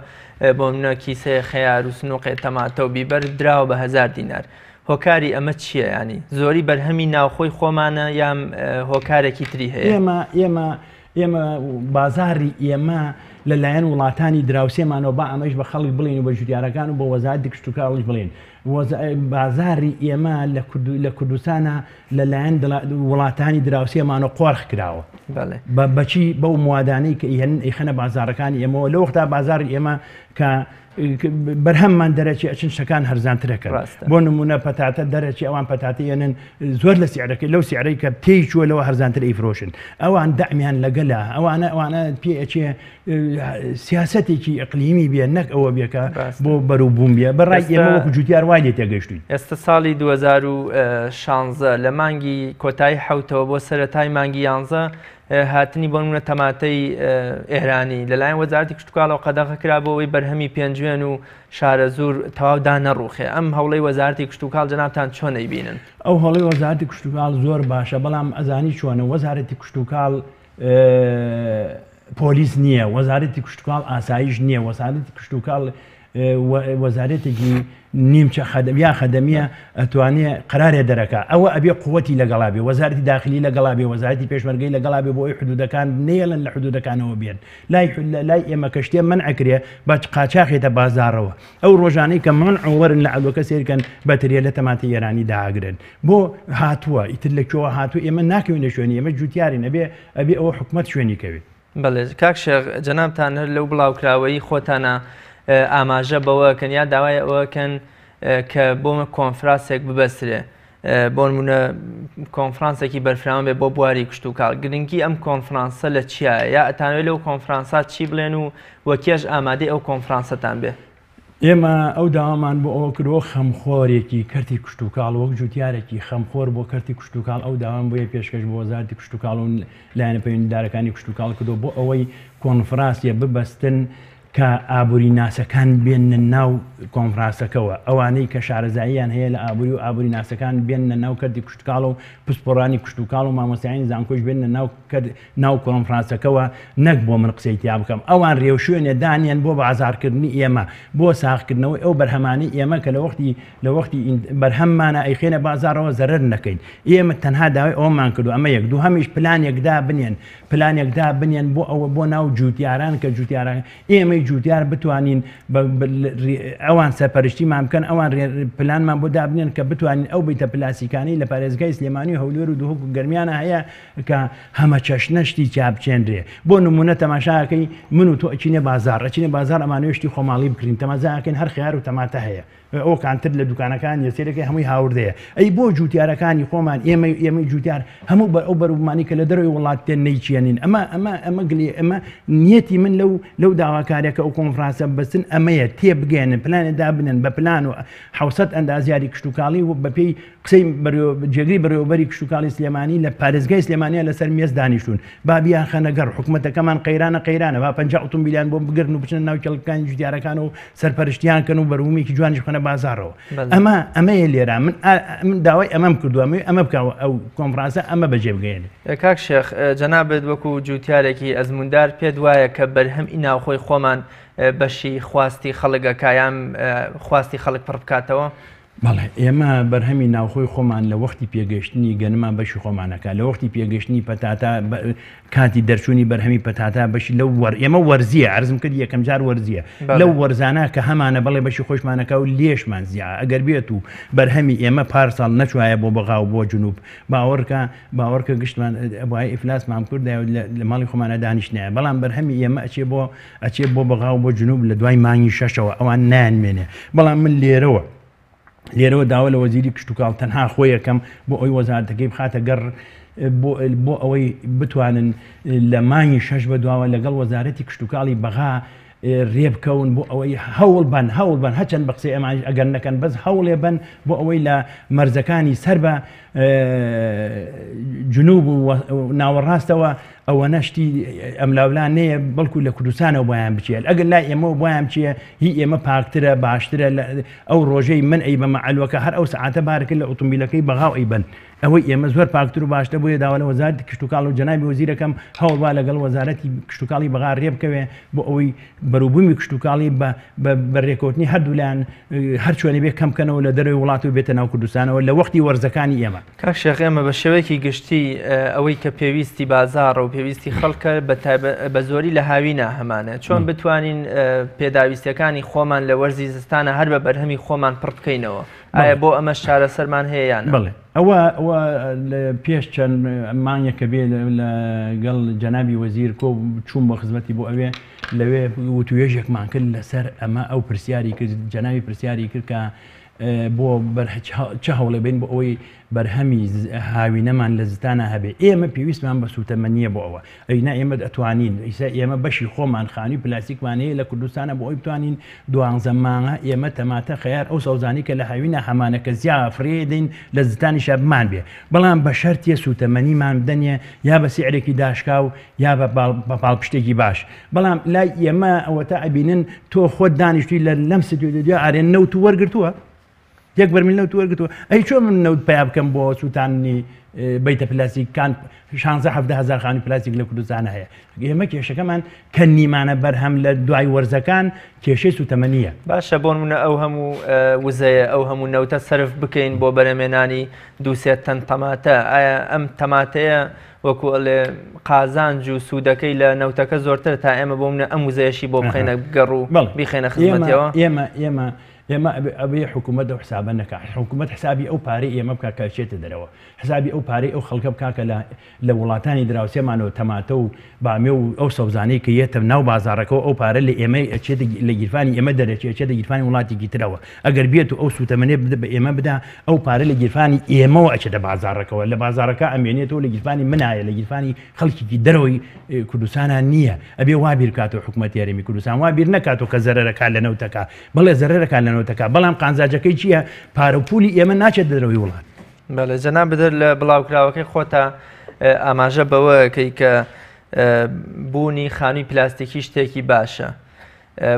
بۆ منە کیسەیە خەیار و سنوقێ تەماتە و بیبەر دراوە بە 1000 دینار هۆکاری ئەمە چییە ینی زۆری بەرهەمی ناوخۆی خۆمانە یان هۆکارێکی تری هەیە؟ ئێمە ئێمە ئێمە بازاڕی ئێمە لە لایەن وڵاتانی دراوسێمانەوە با ئەمەیش بە خەڵک بڵێین و بە جوتیارەکان و بە وەزارەتی کشتوکاڵیش بڵێین بازاڕی ئێمە لە کوردستانە لە لایەن وڵاتانی دراوسێمانەوە قۆرخ کراوە بەچی بەو موادانەی کە ئیخەنە بازاڕەکانی ئێمەوە لە وەختا بازاڕی ئێمە کە بەرهەممان دەرەچی ئەچن شتەکان هەرزانترەکەن بۆ نمونە پەتاتە دەرەچی ئەوان پەتاتە یەنن زۆر لە سعرەکەی لەو سعرەی کە تێی چووە لەوە هەرزانتر ئەیفرۆشن ئەوان دەعمیان لەگەلە ئەوانە ئەوانە پێ ئەچێ سیاسەتێکی ئەقلیمی بێ نەک ئەوە بێ کە بۆ بەروبووم بێ بەڕای ئێمە وەکو جوتیار وای لێ تێگەیشتوین. ئێستا ساڵی 2016 لە مانگی کۆتایی حەوتەوە بۆ سەرەتای مانگی یانزە هاتنی بۆ نمونە تەماتەی ئێرانی لەلایەن وەزارەتی کشتوکاڵەوە قەدەغە کرا بۆ ئەوەی بەرهەمی پێنجوێن و شارەزوور تەواو دانەڕووخێ ئەم هەوڵەی وەزارەتی کشتوکاڵ جەنابتان چۆن ئەیبینن؟ ئەو هەوڵەی وەزارەتی کشتوکاڵ زۆر باشە بەڵام ئەزانی چۆنە وەزارەتی کشتوکاڵ پۆلیس نییە وەزارەتی کشتوکاڵ ئاسایش نییە وەزارەتی کشتوکاڵ وەزارەتێکی نیمچە خەدەم یا خەدەمیە ئەتوانێ قرارێ دەرەکا ئەوە ئەبێ قوتی لەگەڵا بێ وەزارەتی داخلی لەگەڵا بێ وەزارەتی پێشمەرگەی لەگەڵا بێ بۆ ئەوی حدودەکان نێڵن لە حدودەکانەوە بێن لای لای ئێمە کە شتێ مەنع کرێ بە قاچاخێتە بازاڕەوە ئەو ڕۆژانەی کە مەنع وەرن لە عەلوەکە سێرکەن بەتریە لە تەماتی ئێرانی داگرن بۆ هاتووە ئیتر لە کوێوە هاتوو ئێمە ناکەوینە شوێنی ئێمە جوتیارین ئەبێ ئەبێ ئەوە حکومەت شوێنی کەوێ. بەڵێ کاک شێخ جەنابتان هەر لەو بڵاوکراوەیی خۆتانە ئاماژە بەوە کەن یا داوای ئەوە کەن کە بۆ کۆنفراسێک ببەسترێ بۆ نمونە کۆنفرانسێکی بەرفراوان بێ بۆ بواری کشتوکاڵ گرنگی ئەم کۆنفرانسە لە چیایە یا ئەتانەوێت لەو کۆنفرانسا چی بڵێن و وەکێش ئامادەی ئەو کۆنفرانسەتان بێ؟ ئێمە ئەو داوامان بۆ ئەوە کردووە خەمخۆرێکی کەرتی کشتوکاڵ وەک جوتیارێکی خەمخۆر بۆ کەرتی کشتوکاڵ ئەو داوام بۆیە پێشکەش بۆ وەزارەتی کشتوکاڵ و لایەنە پەیوەندیدارەکانی کشتوکاڵ کردووە بۆ ئەوەی کۆنفراسیە ببەستن کە ئابووری ناسەکان بێننە ناو کۆنفراسەکەوە ئەوانەی کە شارەزاییان هەیە لە ئابووری و ئابووری ناسەکان بێننە ناو کەرتی کشتوکاڵ و پسپۆڕانی کشتوکاڵ و مامۆستایانی زانکۆش بێننە ناو ناو کۆنفرانسەکەوە نەک بۆ من قسەی تیا بکەم ئەوان رێوشوێنێ دانێن بۆ بازاڕکردنی ئێمە بۆ ساغکردنەوەی ئەو بەرهەمانەی ئێمە کە لە وەختی لە وەختی بەرهەممانە ئەیخێنە بازاڕەوە زەرەر نەکەین ئێمە تەنها داوای ئەوەمان کردو ئەمە یەک دووهەمیش پلانێک دابنێن پلانێک دابنێن بۆ ئەوە بۆ ناو جوتیاران کە جوتیاران ئێمەی جوتیار بتوانین ئەوان سەرپەرشتیمان بکەن ئەوان پلانمان بۆ دابنێن کە بتوانین ئەو بیتە پلاسیکانەی لە پارێزگای سلێمانی و هەولێر و دهۆک و گەرمیانە هەیە کە هەمەچەشنە شتی تیا بچێنرێ بۆ نمونە تەماشاکەی من و تۆ ئەچینە بازاڕ ئەچینە بازاڕ ئەمانەوێ شتی خۆماڵی بکرین تەمازاکەین هەر خیار و تەماتە هەیە ئەو کانتر لە دوکانەکان یەسێرەکەی هەمووی هاوردەیە ئەی بۆ جوتیارەکانی خۆمان ئێمە ئێمەی جوتیار هەموو بەر ئەو بەروبمانی کە لە دەرەوەی وڵات تێن نەیچێنین ئەمە ئەمە ئەمە گلی ئەمە نیەتی من لەو لەو داواکاریەکە ئەو کۆنفرانسە بەستن ئەمەیە تێ بگەێنن پلانێ دابنن بە پلان و 600 ئەندازیاری کشتوکاڵی و بەپێی قسەی جێگری بەڕێوەبەری کشتوکاڵی سلێمانی لە پارێزگای سلێمانیا لەسەر مێز دانیشتوون با بیانخەنە گەڕ حکومەتەکەمان قەیرانە قەیرانە با 50 ئۆتۆمبیلیان بۆ بگرن و بچنە ناو کێڵگەکانی جوتیارەکان و سەرپەرشتیان کەن و بەرهومێکی جوانیش بخەنە بازاڕەوە ئەمە ئەمەیە لێرە من من داوای ئەمەم کردووە ئەمەوێ ئەمە بکە ئەو کۆنفرانسە ئەمە بەجێ بگەیەنێ. کاک شێخ جەنابت وەکو جوتیارێکی ئەزموندار پێت وایە کە بەرهەمی ناوخۆی خۆمان خۆمان بەشی خواستی خەڵک ئەکا یان خواستی خەڵک پڕ بکاتەوە؟ بەڵێ ئێمە بەرهەمی ناوخۆی خۆمان لە وەختی پێگەشتنی گەنما بەشی خۆمانەکە لە وەختی پێگەشتنی پەتاتا کاتی دەرچوونی بەرهەمی پەتاتا بەشی لەو وەر ئێمە وەرزیە عەرزم کرد یەکەم جار وەرزیە لەو وەرزانە کە هەمانە بەڵێ بەشی خۆشمانەکە و لێشمان زیا ئەگەر بێت و بەرهەمی ئێمە پارساڵ نەچوایە بۆ بەغا و بۆ جنوب باوەڕکە باوەڕکە گشتمان ئەبوایە ئیفلاسمان بکردایە و لە ماڵی خۆمانە دانیشتنایە بەڵام بەرهەمی ئێمە ئەچێ بۆ ئەچێ بۆ بەغا و بۆ جنوب لە دوای مانگی شەشەوە ئەوان نایانمێنێ بەڵام من لێرەوە لێرەوە داوا لە وەزیری کشتوکاڵ تەنها خۆیەکەم بۆ ئەوی وەزارەتەکەی بخاتە گەڕ بۆ ئەوەی بتوانن لە مانگی شەش بە دواوە لەگەڵ وەزارەتی کشتوکاڵی بەغا رێبکەون بۆ ئەوەی هەوڵ بەن هەوڵ بەن هەچەند بە قسەی ئەمانیش ئەگەر نەکەن بەس هەوڵێ بەن بۆ ئەوەی لە مەرزەکانی سەر بە جنوب و ناوەڕاستەوە ئەوەنە شتی ئەملاولا نەیە بەڵکو لە کوردستانەوە بۆیان بچێت ئەگەر لای ئێمەوە بۆیان بچێ هی ئێمە پاکترە باشترە ئەو ڕۆژەی من ئەی بەمە عەلوەکە هەر ئەو سەعاتە بارکە لە ئۆتۆمبیلەکەی بەغاو ئەیبەن ئەوەی ئێمە زۆر پاکتر و باشترە بۆیە داوا لە وەزارەتی کشتوکاڵ و جەنابی وەزیرەکەم هەوڵ با لەگەڵ وەزارەتی کشتوکاڵی بەغا رێ بکەوێ بۆ ئەوەی بەروبوومی کشتوکاڵی بە بە رێکەوتنی هەردوولایان هەر چۆنێ بێ کەم بکەنەوە لە دەرەوەی وڵات و بێتە ناو کوردستانەوە لە وەختی وەرزەکانی ئێمە. کاک شێخ ئێمە بە شێوەیەکی گشتی ئەوەی کە پێویستی بازاڕە و پێویستی خەڵکە بە زۆری لە هاوینا هەمانە چۆن بتوانین پێداویستیەکانی خۆمان لە وەرزی زستانە هەر بە بەرهەمی خۆمان پڕ بکەینەوە ئایا بۆ ئەمەش چارەسەرمان هەیە یان نا؟ بەڵێ ئەوە ئەوە پێش چەند مانگێک کە بێ لەگەڵ جەنابی وەزیر کۆ چووم بۆ خزمەتی بۆ ئەوێ لەوێ وتوێژێکمان کرد لەسەر ئەمە ئەو پرسیاری کرد جەنابی پرسیاری کرد کە بۆ چ هەوڵێ بین بۆ ئەوەی بەرهەمی هاوینەمان لە زستانە هەبێ ئێمە پێویستمان بە سوتەمەنیە بۆ ئەوە ئەینا ئێمە ئەتوانین ئیسا ئێمە بەشی خۆمان خانوی پلاستیکمان هەیە لە کوردستانە بۆ ئەوی بتوانین دوانزە مانگە ئێمە تەماتە خەیار ئەو سەوزانی کە لە هاوینە هەمانە کە زیا فرێ دەین لە زستانیشا بمان بێ بەڵام بە شەرتێ سوتەمەنیمان بدەنێ یا بە سعرێکی داشکاو یا بە پاڵپشتێکی باش بەڵام لای ئێمە ئەوەتا ئەبینن تۆ خۆت دانیشتوی لە لەم ستۆدیۆ ئارێن نەوت وەرگرتووە یەک بەرمیل نەوت وەرگتووە ئەی چۆن من نەوت پیا بکەم بۆ سووتانی بیتە پلاستیک کان 16 هزار خانی پلاستیک لە کوردستان هەیە ئێمە کێشەکەمان کە نیمانە بەرهەم لە دوای وەرزەکان کێشەی سوتەمەنیە. باشە بۆ نمونە ئەو هەموو وزەیە ئەو هەموو نەوتە سەرف بکەین بۆ بەرەمێنانی دووسێ تەن تەماتە ئایا ئەم تەماتەیە وەکو ئەڵێ قازانج و سوودەکەی لە نەوتەکە زۆرترە تا ئێمە بۆ منە ئەم وزەیەشی بۆ بخەینە گەڕ و بیخەینە خزمەتەوە ئێمە ئێمە ئێمە ئەبێ حکوومەت ئەو حسابە نەکا حکوومەت حسابی ئەو پارەی ئێمە بکا کە ئەچێتە دەرەوە حسابی ئەو پارەی ئەو خەڵکە بکا کە لە لە وڵاتانی دراوسێمانەوە تەماتە و بامێ و ئەو سەوزانەی کە یەتە ناو بازاڕەکەوە ئەو پارە لە ئێمە ئەچێتە لە گیرفانی ئێمە دەرەچێ ئەچێتە گیرفانی وڵاتێکی ترەوە ئەگەر بێت و ئەو سووتەمەنێ بدە بە ئێمە بدا ئەو پارە لە گیرفانی ئێمەوە ئەچێتە بازاڕەکەوە لە بازاڕەکە ئەمێنێتەوە لە گیرفانی منایە لە گیرفانی خەڵکێکی دەرەوەی کوردستانە نییە ئەبێ وا بیر بکاتەوە حکوومەتی هەرێمی کوردستان وا بیر نەکاتەوە کە زەرەرەکە لە نەوتەکە بەڵێ زەرەرەکە لە نەوتەکە بەڵام قانزاجەکەی چییە پارە و پولی ئێمە ناچێت دەرەوەی وڵات. بەڵێ جەناب بدر لە بڵاوکراوەکەی خۆتا ئاماژە بەوەکەی کە بوونی خانووی پلاستیکی شتێکی باشە.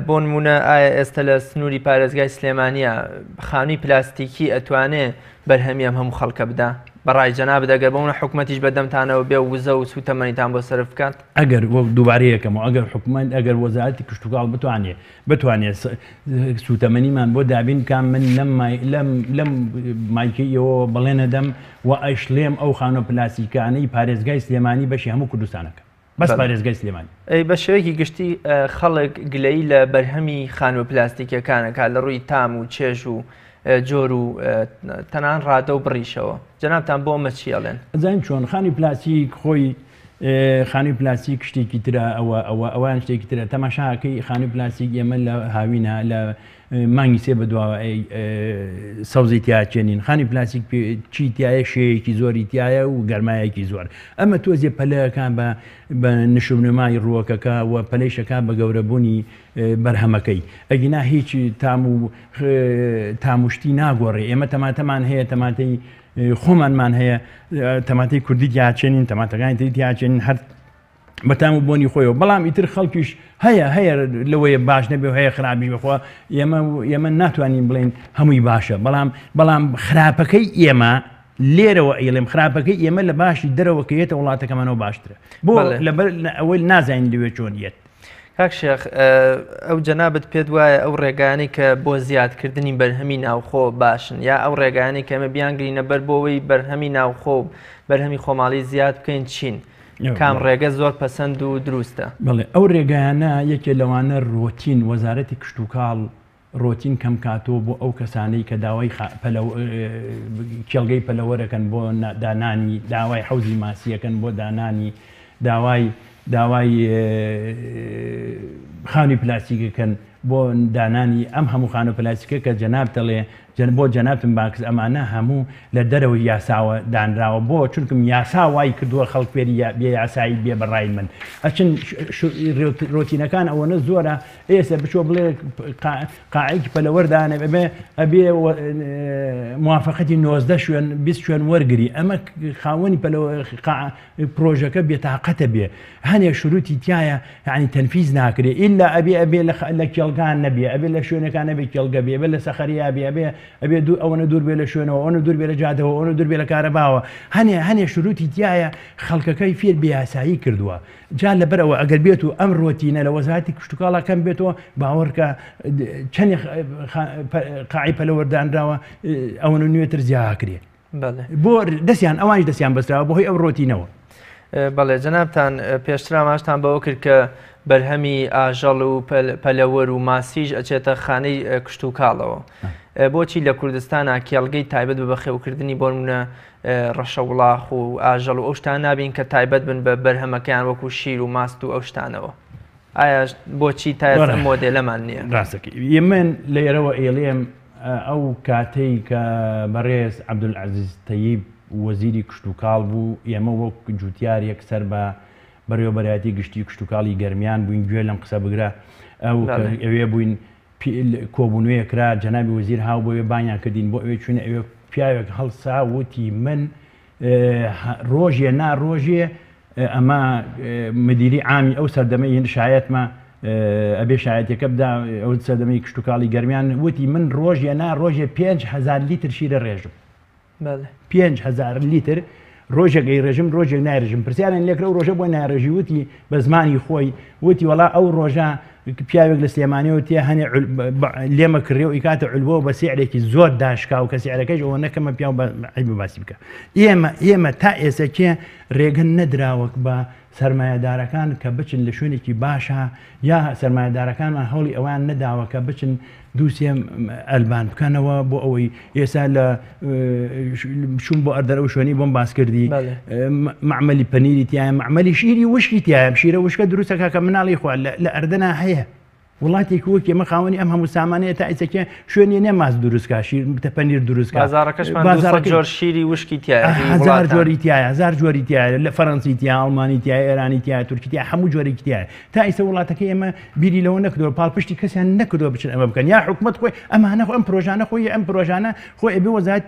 بۆ نمونە ئایا ئێستا لە سنووری پارێزگای سلێمانە خانووی پلاستیکی ئەتوانێ بەرهەمی ئەم هەموو خەڵکە بدا بەڕای جەنابت ئەگەر بۆ منە حکومەتیش بەدەمتانەوە بێ وزە و سوتەمەنیتان بۆ سەرف بکات؟ ئەگەر وەک دووبارە یەکەمەوە ئەگەر حکومەت ئەگەر وەزارەتی کشتوکاڵ بتوانێ بتوانێ سوتەمەنیمان بۆ دابین بکا من لەم لەم لەم مایکەی ئێوەوە بەڵێن ئەدەم و ئەشڵێم ئەو خانووە پلاستیکانەی پارێزگای سلێمانی بەشی هەموو کوردستانەکە بەس پارێزگای سلێمانی. ئەی بە شێوەیەکی گشتی خەڵک گلەیی لە بەرهەمی خانووە پلاستیکیەکان ئەکات لە ڕووی تام و چێژ و جۆر و تەنان ڕادە و بڕیشەوە جەنابتان بۆ ئەمە چی ئەڵێن؟ ئەزانی چۆن خانووی پلاستیک خۆی خانووی پلاستیک شتێکی ترە ئەوە ئەوە ئەوان شتێکی ترە تەماشاکەی خانووی پلاستیک ئێمە لە هاوینە لە مانگی سێ بەدواوە سەوزی تیا چێنین خانی پلاستیک چی تایە شێیەکی زۆری تایە و گەرمایەکی زۆر ئەمە تۆزێ پەلەکان بە بە نشونمای ڕووەکەکە و پەلەیشەکە بە گەورەبوونی بەرهەمەکەی ئەگینا هیچ تام و تامشتی ناگۆڕێ ئێمە تەماتەمان هەیە تەماتەی خۆمانمان هەیە تەماتەی کوردی تیاچێنین تەماتەکانی تری تیاچێنین هەر بەتام و بۆنی خۆیەوە بەڵام ئیتر خەڵکیش هەیە هەیە لەوەیە باش نەبێ و هەیە خراپیش بخوا ئێمە ئێمە ناتوانین بڵێن هەمووی باشە بەڵام بەڵام خراپەکەی ئێمە لێرەوە ئەیڵێم خراپەکەی ئێمە لە باشی دەرەوە کە یەتە وڵاتەکەمانەوە باشترە بۆ لەبەر ئەوەی نازانین لەوێ چۆن یەت. کاک شێخ ئەو جەنابت پێت وایە ئەو ڕێگایانەی کە بۆ زیادکردنی بەرهەمی ناوخۆ باشن یا ئەو ڕێگایانەی کە ئێمە بیانگرینە بەر بۆ ئەوەی بەرهەمی ناوخۆ و بەرهەمی خۆماڵی زیاد بکەین چین؟ کام ڕێگە زۆر پەسەند و دروستە؟ بەڵێ ئەو ڕێگایانە یەکێ لەوانە ڕۆتین وەزارەتی کشتوکاڵ ڕۆتین کەم کاتەوە بۆ ئەو کەسانەی کە داوای کێڵگەی پەلەوەرەکەن بۆ دانانی داوای حەوزی ماسیەکەن بۆ دانانی داوای داوای خانوی پلاستیکەکەن بۆ دانانی ئەم هەموو خانوو پلاستیکە کە جەنابت دەڵێ جەن بۆ جەنابتم باکس ئەمانە هەموو لە دەرەوەی یاساوە دانراوە بۆ چونکم یاسا وای کردووە خەڵک فێری بێ یاسایی بێ بەڕای من ئەچن ڕۆتینەکان ئەوەنە زۆرە ئێستا بچۆ بڵێ قاعێکی پەلەوەر دانێ ئەبێ ئەبێ موافقەتی 90 شوێن 20 شوێن وەرگری ئەمە خاوەنی پەلەوە پرۆژەکە بێتاقەتە بێ هەنێ شروتی تایە یعنی تەنفیز ناکرێ ئللا ئەبێ ئەبێ لە کێڵگان نەبێ ئەبێ لە شوێنەکان نەبێ کێڵگە بێ ئەبێ لە سەخەریا بێ ئەبێ ئەبێ دوو ئەوەنە دوور بێ لە شوێنەوە ئەوەنە دوور بێ لە جادەوە ئەوەنە دوور بێ لە کارەباوە هەنێ هەنێ شروتی تایە خەڵکەکەی فێر بێیاسایی کردووە جا لەبەرئەوە ئەگەر بێت و ئەم ڕۆتینە لە وەزارەتی کشتوکاڵا کەم بێتەوە باوەڕکە چەندێ قاعی پەلەوەر دانراوە ئەوەنە نوێتر زیاکرێ بۆ دەستیان ئەوانیش دەستیان بەستراوە بەهۆی ئەو ڕۆتینەوە. بەڵێ جەنابتان پێشتر ئاماژتان بەوە کرد کە بەرهەمی ئاژەڵ و پەلەوەر و ماسیش ئەچێتە خانەی کشتوکاڵەوە. بۆچی لە کوردستانە کێڵگەی تایبەت بە بەخێوکردنی بۆ نمونە ڕەشە وڵاخ و ئاژەڵ و ئەو شتانە نابین کە تایبەت بن بە بەرهەمەکەیان وەکو شیر و ماست و ئەو شتانەوە ئایا بۆچی تا ئێستا ئەم مۆدێلەمان نییە؟ ڕاستەکەی من لێرەوە ئێڵێم ئەو کاتەی کە بەڕێز عەبدولعەزیز تەیب وەزیری کشتوکاڵ بوو ئێمە وەک جوتیارێک سەر بە بەڕێوەبەرایەتی گشتی کشتوکاڵی گەرمیان بووین گوێ لەم قسە بگرە ئەو ئەوێ بووین کۆبوونەوەیەک کرا جەنابی وەزیر هاو بۆ ئەوێ بانگیان کردین بۆ ئەوێ چوینە ئەوێ پیاوێک هەڵسا وتی من ڕۆژێ نا ڕۆژێ ئەمە مدیری عامی ئەو سەردەمەی هین شایەتمە ئەبێ شایەتەکە بدا ئەو سەردەمەی کشتتوکاڵی گەرمیان وتی من ڕۆژێ نا ڕۆژێ 5هزار لیتر شیرە ڕێژم 5000 لیتر ڕۆژێک ئەیڕێژم ڕۆژێک نایڕێژم پرسیاریان لێکرا ئەو ڕۆژە بۆ نایڕێژی وتی بە زمانی خۆی وتی وەڵا ئەو ڕۆژە پیاوێک لە سلێمانیەوە تێ هەنێ لێمە کڕێ و ئیکاتە علوە بە سعرێکی زۆر داشکا و کە سعرەکەش ئەوە نەکەمە پیاو بە عیب باسی بکە ئێمە ئێمە تا ئێستا کێ ڕێگە نەدراوەک بە سەرمایەدارەکان کە بچن لە شوێنێکی باشە یا سەرمایەدارەکانمان هەوڵی ئەوەیان نەداوە کە بچن دووسێ ئەلبان بکەنەوە بۆ ئەوەی ئێستا لە چوون بۆ ئەردەر ئەو شوێنی بۆم باس کردی معمەلی پەنیری تایە معمەلی شیری وشکی تایە شیرە وشکە دروستەکە کە مناڵی خوا لە ئەردەنا هەیە وڵاتێکی وەک ئێمە خاوەنی ئەم هەموو سامانەیە تا ئیستا کێ شوێنی نیە ماست دروست کا شیر بتە پەنیر دروست کا بازاڕەکەشمان 200 بازاڕەکەی جۆر شیری وشکی تیایە هی هەزار وڵاتان. جۆری تیایە هەزار جۆری تیایە لە فەرەنسی تیایە ئەڵمانی تیایە ئێرانی تیایە تورکی تیایە هەموو جۆرێکی تیایە تا ئیستا وڵاتەکەی ئێمە بیری لەوە نەکردووە پاڵپشتی کەسیان نەکردووە بچن ئەمە بکەن یا حکومەت خۆی ئەمانە خۆ ئەم پرۆژانە خۆی ئەم پرۆژانە خۆی ئەبێ وەزارەت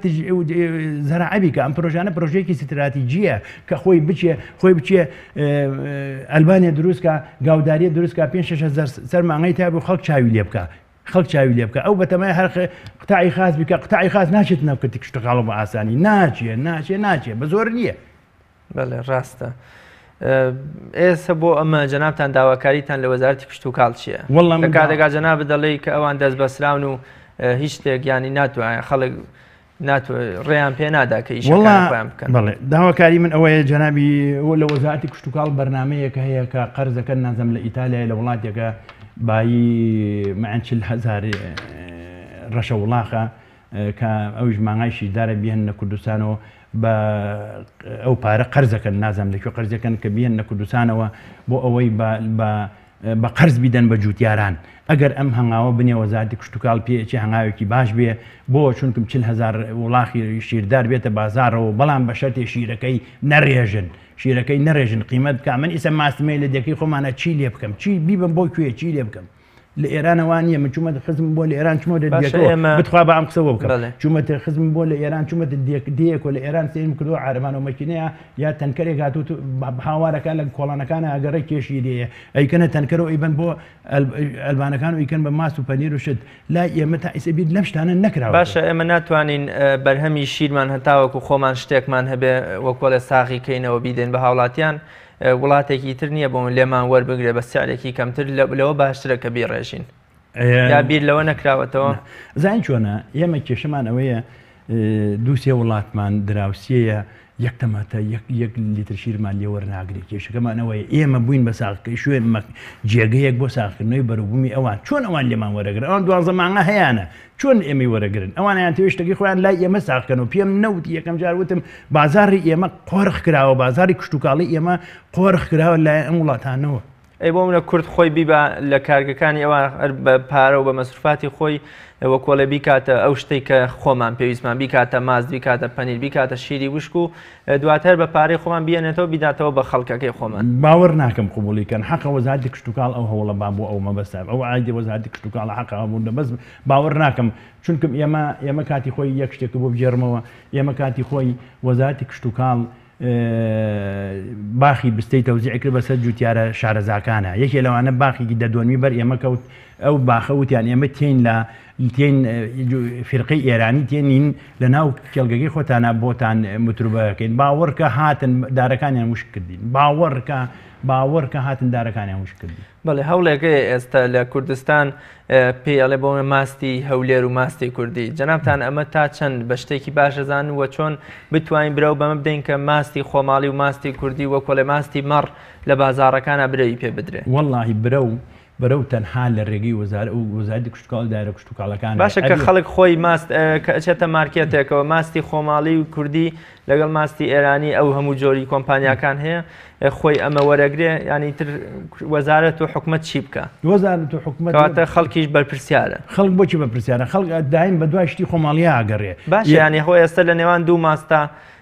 زەراعە بیکا ئەم پرۆژانە پرۆژەیەکی ستراتیجیە کە خۆی بچێ خۆی بچێ ئەلبانیە دروست کا گاوداریە دروست کا پێ شش هەزار سەر مانگەی تا بوو خەڵک چاوی لێ بکا خەڵک چاوی لێ بکە ئەو بەتەمای هەر قتاعی خاص بکە قتاعی خاص ناچێت ناو کەرتی کشتوکاڵ بە ئاسانی ناچێ ناچێ ناچێ بە زۆر نییە. بەڵێ ڕاستە. ئێستا بۆ ئەمە جەنابتان داواکاریتان لە وەزارەتی کشتوکاڵ چییە؟ والله لە کاتێکا جەنابت دەڵێی کە ئەوان دەست بەسراون و هیچ شتێک یانی ناتوانێت خەڵک ڕێیان پێ نادا کە ئیشەکانی خۆیان بکەن. بەڵێ داواکاری من ئەوەیە جەنابی لە وەزارەتی کشتوکاڵ بەرنامەیەکە هەیە کە قەرزەکە نازم لە ئیتالیای لە وڵاتێکە بایی معەن 40 هەزار ڕەشە وڵاخە کە ئەویش مانگای شیردارە بیهێننە کوردستانەوە بە ئەو پارە قەرزەکەن نازانم لە کوێ قەرزەکەن کە بیهێننە کوردستانەوە بۆ ئەوەی بە بە قەرز بیدەن بە جوتیاران ئەگەر ئەم هەنگاوە بنێ وەزارەتی کشتوکاڵ پێ ئەچێ هەنگاوێکی باش بێ بۆ چونکم 40 هەزار وڵاخی شیردار بێتە بازاڕەوە بەڵام بە شەرتێ شیرەکەی نەڕێژن شیرەکەی نەڕێژن قیمەت بکە من ئیسە ماستمەی لە دێکەی خۆمانە چی لێ بکەم چی بیبم بۆ کوێ چی لێ بکەم لە ئێرانە وا نییە من چوومەتە خزم بۆ لە ئێران چوومەتە باشە دێکەوە ئێمە بتخوا با ئەم قسە بۆ بکەم بەڵێ. چوومەتە خزم بۆ لە ئێران چوومەتە دێک دێیەکەوە لە ئێران سەیرم کردووە عارەبانە و مەکینەیە یا تەنکەرێک هاتوو تو هاوارەکان لە کۆڵانەکانە ئەگەڕێ کێشی لێیە ئەیکەنە تەنکەرەوە ئەیبەن بۆ ئەلبانەکان و ئەیکەن بە ماست و پەنیر و شت لای ئێمە تا ئیسە بیر لەم شتانە نەکراوەتەوە. باشە ئێمە ناتوانین بەرهەمی شیرمان هەتاوەکو خۆمان شتێکمان هەبێ وەکۆڵێ ساغی کەینەوە بیدەین بە هاوڵاتیان. وڵاتێکی تر نییە بۆ لێمان وەربگرێ بە سعرێکی کەمتر لەوە باشترە کە بیڕێژین یا بیر لەوە نەکراوەتەوە؟ زانی چۆنە ئێمە کێشەمان ئەوەیە دووسێ وڵاتمان دراوسێیە یەک تەماتە یەک یەک لیتر شیرمان لێ وەرناگرێت کێشەکەمان ئەوەیە ئێمە بووین بە ساغکە شوێن جێگەیەک بۆ ساغکردنەوەی بەروبوومی ئەوان چۆن ئەوان لێمان وەرەگرن ئەوان دوازدە مانگە هەیانە چۆن ئێمەی وەرەگرن ئەوانیان تێ شتەکەی خۆیان لای ئێمە ساغکەنەوە پێم نەوتی یەکەم جار وتم بازاڕی ئێمە قۆرخ کراوە بازاڕی کشتوکاڵی ئێمە قۆرخ کراوە لای ئەم وڵاتانەوە. ئەی بۆ منە کورد خۆی بیبا لە کارگەکانی ئەوان هەر بە پارە و بە مەسروفاتی خۆی وەکۆڵێ بیکاتە ئەو شتێک کە خۆمان پێویستمان بیکاتە ماست بیکاتە پەنیر بیکاتە شیری وشک و دواتر بە پارەی خۆمان بیێنێتەوە بیداتەوە بە خەڵکەکەی خۆمان. باوەڕ ناکەم قبوڵی کەن حەقە وەزارەتی کشتوکاڵ ئەو هەوڵە با بۆ ئەو مەبەستە ئەو عایدی وەزارەتی کشتوکاڵە حەقە هەبوو بەس باوەڕ ناکەم چونکم ئێمە ئێمە کاتی خۆی یەک شتێک بۆ بگێڕمەوە ئێمە کاتی خۆی وەزارەتی کشتوکاڵ باخی بستەی تەوزیع کرد بەسەر جوتیارە شارەزاکانە یەکێ لەوانە باخێکی دەدۆنمی بەر ئێمە کەوت ئەو باخە وتیان ئێمە تێین لە تێن فرقەی ئێرانی تێنین لە ناو کێڵگەکەی خۆتانە بۆتان متروبەکەین باوەڕکە هاتن دارەکانیان وشک کردین باوەڕکە باوەڕکە هاتن دارەکانیان وشک کردین. بەڵێ هەوڵێکەیە ئێستا لە کوردستان پێی ئەڵێ بۆ ماستی هەولێر و ماستی کوردی جەنابتان ئەمە تا چەند بە شتێکی باش دەزانن و چۆن بتوانین برەو بەمە بدەین کە ماستی خۆماڵی و ماستی کوردی وەک وەڵێ ماستی مەڕ لە بازاڕەکانا برەوی پێ بدرێ؟ وەڵاهی برەو برەو تەنها لە رێگەی وەزارەتی کشتوکاڵ دایرە کشتوکاڵەکانەوە. باشە کە خەڵک خۆی ماست کە ئەچێتە مارکێتێکەوە ماستی خۆماڵی و کوردی لەگەڵ ماستی ئێرانی ئەو هەموو جۆری کۆمپانیاکان هەیە خۆی ئەمە وەرەگرێ ینی تر وەزارەت و حکومت چی بکە وەزارەت و حکومت کەواتە خەڵکیش بەرپرسیارە خەڵک بۆچی بەرپرسیارە خەڵک دایم بە دوای شتی خۆماڵیا ئەگەڕێ باش ینی خۆ ئێستا لە نێوان دوو ماستا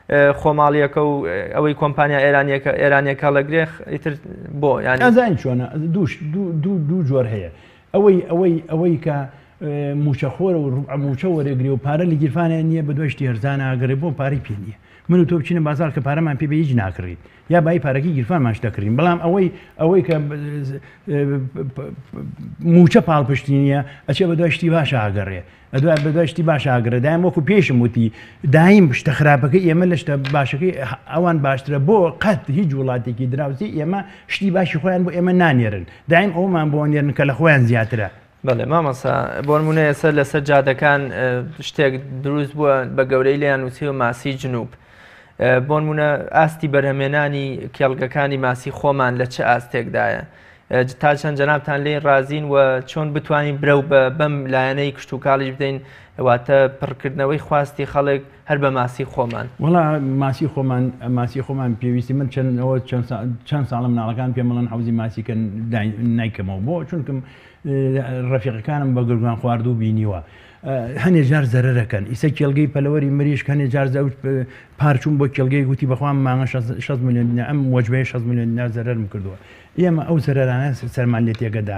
خۆماڵیەکە و ئەوەی کۆمپانیا ئێرانیەکە ئێرانیەکە هەڵەگرێ ئیتر بۆ یانی ئەزانی چۆنە دووش دوو دوو دوو جۆر هەیە ئەوەی ئەوەی ئەوەی کە موچەخۆرە و ڕوبع موچە وەرەگرێ و پارە لە گیرفانیان نییە بە دوای شتی هەرزانە ئەگەڕێ بۆ پارەی پێ نییە من و تۆ بچینە بازاڕ کە پارەمان پێ بێ هیچ ناکڕین یا بایی پارەکەی گیرفانمان شتە کڕین بەڵام ئەوەی ئەوەی کە موچە پاڵپشتی نییە ئەچێ بە دوای شتی باشە ئاگەڕێ ئەدوای بەدوای شتی باش ئاگرە دایم وەکو پێشم وتی دایم شتە خراپەکەی ئێمە لە شتە باشەکەی ئەوان باشترە بۆ قەت هیچ وڵاتێکی دراوسێ ئێمە شتی باشی خۆیان بۆ ئێمە نانێرن دایم ئەومان بۆ نێرن کە لە خۆیان زیاترە. بەڵێ مامۆستا بۆنمونە ئێستا لەسەر جادەکان شتێک دروست بووە بە گەورەی لێیان نووسیوە ماسی جنوب بۆنمونە ئاستی بەرهەمێنانی کێڵگەکانی ماسی خۆمان لە چ ئاستێکدایە تا چەند جەنابتان لێی ڕازین و چۆن بتوانین برەو بە بەم لایەنەی کشتوکاڵیش بدەین واتە پڕکردنەوەی خواستی خەڵک هەر بە ماسی خۆمان. وەڵا ماسی خۆمان ماسی خۆمان پێویستی من چەند ئەوە چەند ساڵە مناڵەکان پێم ئەڵێن حەوزی ماسی کە نایکەمەوە بۆ چونکم ڕەفیقەکانم بە گرگان خواردوو بینیوە هەنێ جار زەرەرەکەن ئیسە کێڵگەی پەلەوەری مریشک هەنێ جار پار چووم بۆ کێڵگەی گوتی بەخوام مانگە 6 میلیۆن دینار ئەم وەجبەیە 6 میلیۆن دینار زەرەرم کردووە ئێمە ئەو زەرەرانە سەرمان لێ تێگەدا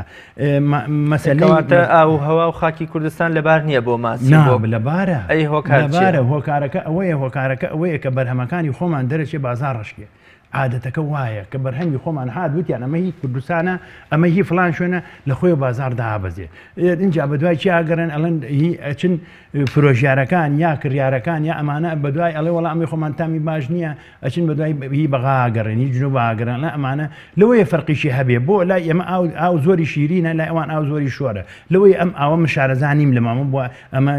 مەسەلەی کەواتە ئاو و هەوا و خاکی کوردستان لەبار نییە بۆ ماسی نا لەبارە ئەی هۆکار لەبارە هۆکارەکە ئەوەیە هۆکارەکە ئەوەیە کە بەرهەمەکانی خۆمان دەرەچێ بازاڕ ڕەشکێ عادەتەکە وایە کە بەرهەمی خۆمان هات وتیان ئەمە هی کوردستانە ئەمە هی فلان شوێنە لە خۆی بازار دابەزێ اینجا بە دوای چی ئاگەرن ئەڵێن هی ئەچن فرۆشیارەکان یا کڕیارەکان یا ئەمانە بە دوای ئەڵێ وەڵا ئەمەی خۆمان تامی باش نییە ئەچن بە دوای هی بەغا ئەگەڕێن هی جنوب ئاگرن نا ئەمانە لەوەیە فەرقیشی هەبێ بۆ لای ئێمە ئاو ئاو زۆری شیرینە لای ئەوان ئاو زۆری شۆرە لەوەی ئەم ئاوە من شارەزا نیم لە مامە بووە ئەمە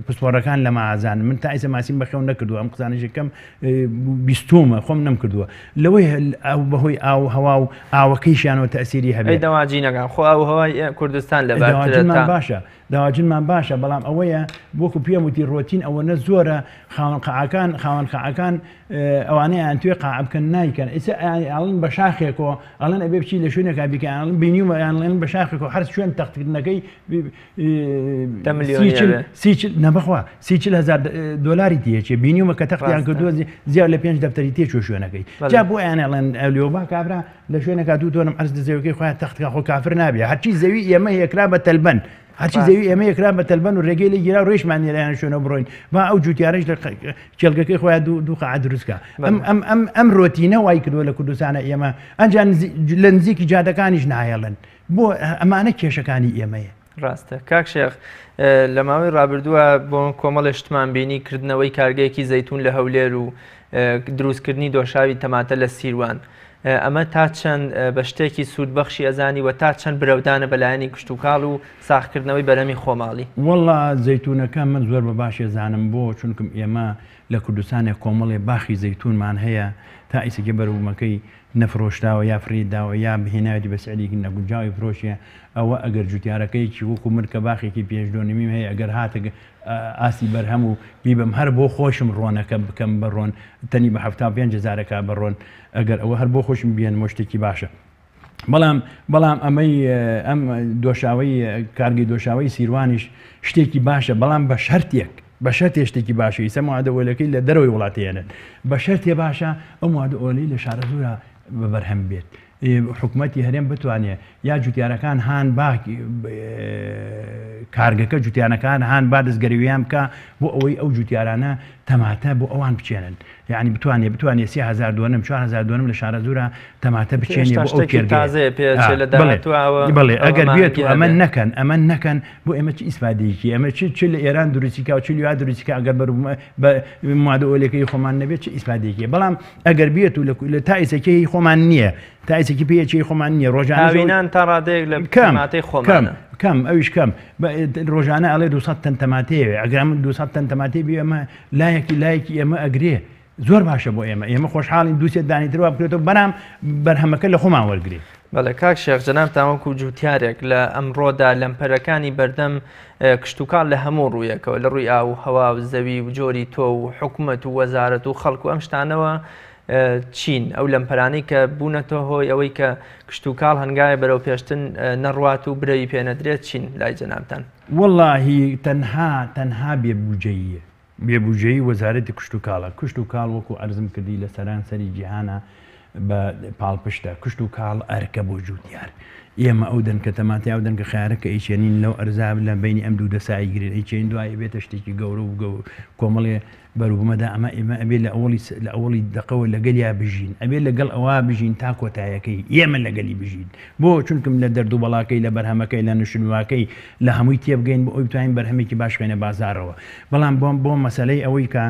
پسپۆڕەکان لە مازان من تا ئیسە ماسیم بەخێو نەکردووە ئەم قسانەشی کەم بیستومە خۆم نەم کردووە لەوەی ئەو بەهۆی ئاو هەوا و ئاوەکەیشیانەوە تەسیری هەبێ دەواجینەکان خۆ ئاو هەوای کوردستان لە باشە دەواجنمان باشە بەڵام ئەوەیە وەکو پێم وتی ڕۆتین ئەوەنە زۆرە خاوەن قاعەکان خاوەن قاعەکان ئەوانەیان توێ قاعە بکەن نایکەن ئیسە ئەڵن بە شاخێکەوە ئەڵێن ئەبێ بچی لە شوێنێکا بیکەن ئەڵێن بینیومە ئەڵێن بە شاخێکەوە هەر شوێن تەختکردنەکەی سی چل نەبخوا 30 هزار دۆلاری تێچێ بینیومە کە تەختیان کردووە زیاد لە پێنج دەفتەری تێچوە شوێنەکەی جا بۆ ئەیان ئەڵێن ئەلیۆ با کابرا لە شوێنێکا دوو دۆنم عەرز زەویەکەی خۆیان تەختکا خۆ کافر نابێ هەرچی زەوی ئێمە یەکرا بە تەلبەن هەرچی زەوی ئێمە یەکرا بە تەلبەن و ڕێگەی لێ گیرا ڕێشمان نیە لایەن شوێنەوە بڕۆین با ئەو جوتیارەش لە کێڵگەکەی خۆیان دوو دوو قاعە دروستکا ئەم ئەم ئەم ئەم ڕۆتینە وای کردووە لە کوردستانە ئێمە ئەنجا لە نزیکی جادەکانیش نایەڵن بۆ ئەمانە کێشەکانی ئێمەیە. ڕاستە کاک شێخ لە ماوەی ڕابردووە بۆ کۆمەڵێ شتمان بینی کردنەوەی کارگەیەکی زەیتون لە هەولێر و دروستکردنی دۆشاوی تەماتە لە سیروان. ئەمە تا چەند بە شتێکی سوودبەخشی ئەزانی و تا چەند برەودانە بە لایەنی کشتوکاڵ و ساغکردنەوەی بەرهەمی خۆماڵی؟ وەڵا زەیتوونەکە من زۆر بە باشی ئەزانم بۆ چونکم ئێمە لە کوردستانێ کۆمەڵێ باخی زەیتوونمان هەیە تا ئیسەکێ بەروبوومەکەی نەفرۆشراوە یا فڕێی داوە یا هێناوێتی بە سعرێکی نەگونجاوی فرۆشێ ئەوە ئەگەر جوتیارەکەیەکی وەکو من کە باخێکی پێنج دۆنمیم هەیە ئەگەر هاتە ئاستی بەرهەم و بیبەم هەر بۆ خۆشم ڕۆنەکە بکەم بە ڕۆن تەنی بە 75 هەزارەکە بە ڕۆن ئەگەر ئەوە هەر بۆ خۆشم بێنمەوە شتێکی باشە بەڵام بەڵام ئەمەی ئەم دۆشاوی کارگەی دۆشاوی سیروانیش شتێکی باشە بەڵام بە شەرتێک بە شەرتێ شتێکی باشە ئیسە موادە ئۆلەکەی لە دەرەوەی وڵات هێنن بە شەرتێ باشە ئەو موادە ئۆلەی لە شارەزوورا بە بەرهەم بێت حکومەتی هەرێم بتوانێ یا جوتیارەکان هان با کارگەکە جوتیانەکان هان با دەستگەرویان بکە بۆ ئەوەی ئەو جوتیارانە تەماتە بۆ ئەوان بچێنن یعنی بتوانێ بتوانێ 3000 دۆنم 4000 دۆنم لە شارەزوورە تەماتە بچێنێ بۆ ئەو کێرگەیە بڵێ ئەگەر بێت و ئەمە نەکەن ئەمە نەکەن بۆ ئێمە چ ئیسفادەیەکی ئەمە چ چ لە ئێران دروستی کا و چ لیا دروستی کا ئەگەر بەر بە مادە ئۆلەکەی خۆمان نەبێت چ ئیسفادەیەکی بەڵام ئەگەر بێت و لە تا ئیسەکەی هی خۆمان نییە تا ئیسەکی پێیەکی خۆمان نییە ڕۆژانە هاوینان تا ڕادەیەک لە کەم تەماتەی کەم خۆمانە. کەم ئەویش کەم ڕۆژانە ئەڵێ 200 تەن تەماتەیە ئەگەر ئەمە 200 تەن تەماتەی بێ ئەمە لایەکی لایەکی ئێمە ئەگرێ زۆر باشە بۆ ئێمە ئێمە خۆشحاڵین دووسێ دانی تر وا بکرێتەوە بەرام بەرهەمەکە لە خۆمان وەرگێ. بەڵێ کاک شێخ جەنابتان وەکو جوتیارێک لە ئەمڕۆدا لەمپەرەکانی بەردەم کشتوکاڵ لە هەموو ڕوویەکەوە لە ڕووی ئاو و هەوا و زەوی و جۆری تۆ و حکومەت و وەزارەت و خەڵک و ئەم شتانەوە چین ئەو لەمپەرانەی کە بوونەتە هۆی ئەوەی کە کشتوکاڵ هەنگاوێ بەرەو پێشتن نەڕوات و برەوی پێنەدرێت چین لای جەنابتان؟ وەڵاهی تەنها تەنها بێ بوجەییە. بێ بوجەیی وەزارەتی کشتوکاڵە. کشتوکاڵ وەکو عەرزم کردی لە سەران سەری جیهانا بە پاڵپشتە. کشتوکاڵ ئەرکە بۆ جوتیار. ئێمە ئەو دەنکە تەماتە یا ئەو دەنکە خەیارە کە ئەیچێنین لەو ئەرزا لە بەینی ئەم دوو دەسا ئەیگرین ئەیچێنین دوای ئەبێتە شتێکی گەورە و گەو کۆمەڵێ بەروبومەدا ئەمە ئێمە ئەبێ لە ئەوەڵی لە ئەوەڵی دەقەوە لەگەلیا بژین ئەبێ لەگەڵ ئەوە بژین تا کۆتایەکەی ئێمە لەگەلی بژین بۆ چونکم لە دەرد و بەڵاکەی لە بەرهەمەکەی لە نشنواکەی لە هەمووی تێبگەین بۆ ئەوی بتوانین بەرهەمێکی باش بخەینە بازاڕەوە بەڵام بۆم بۆ مەسەلەی ئەوەی کە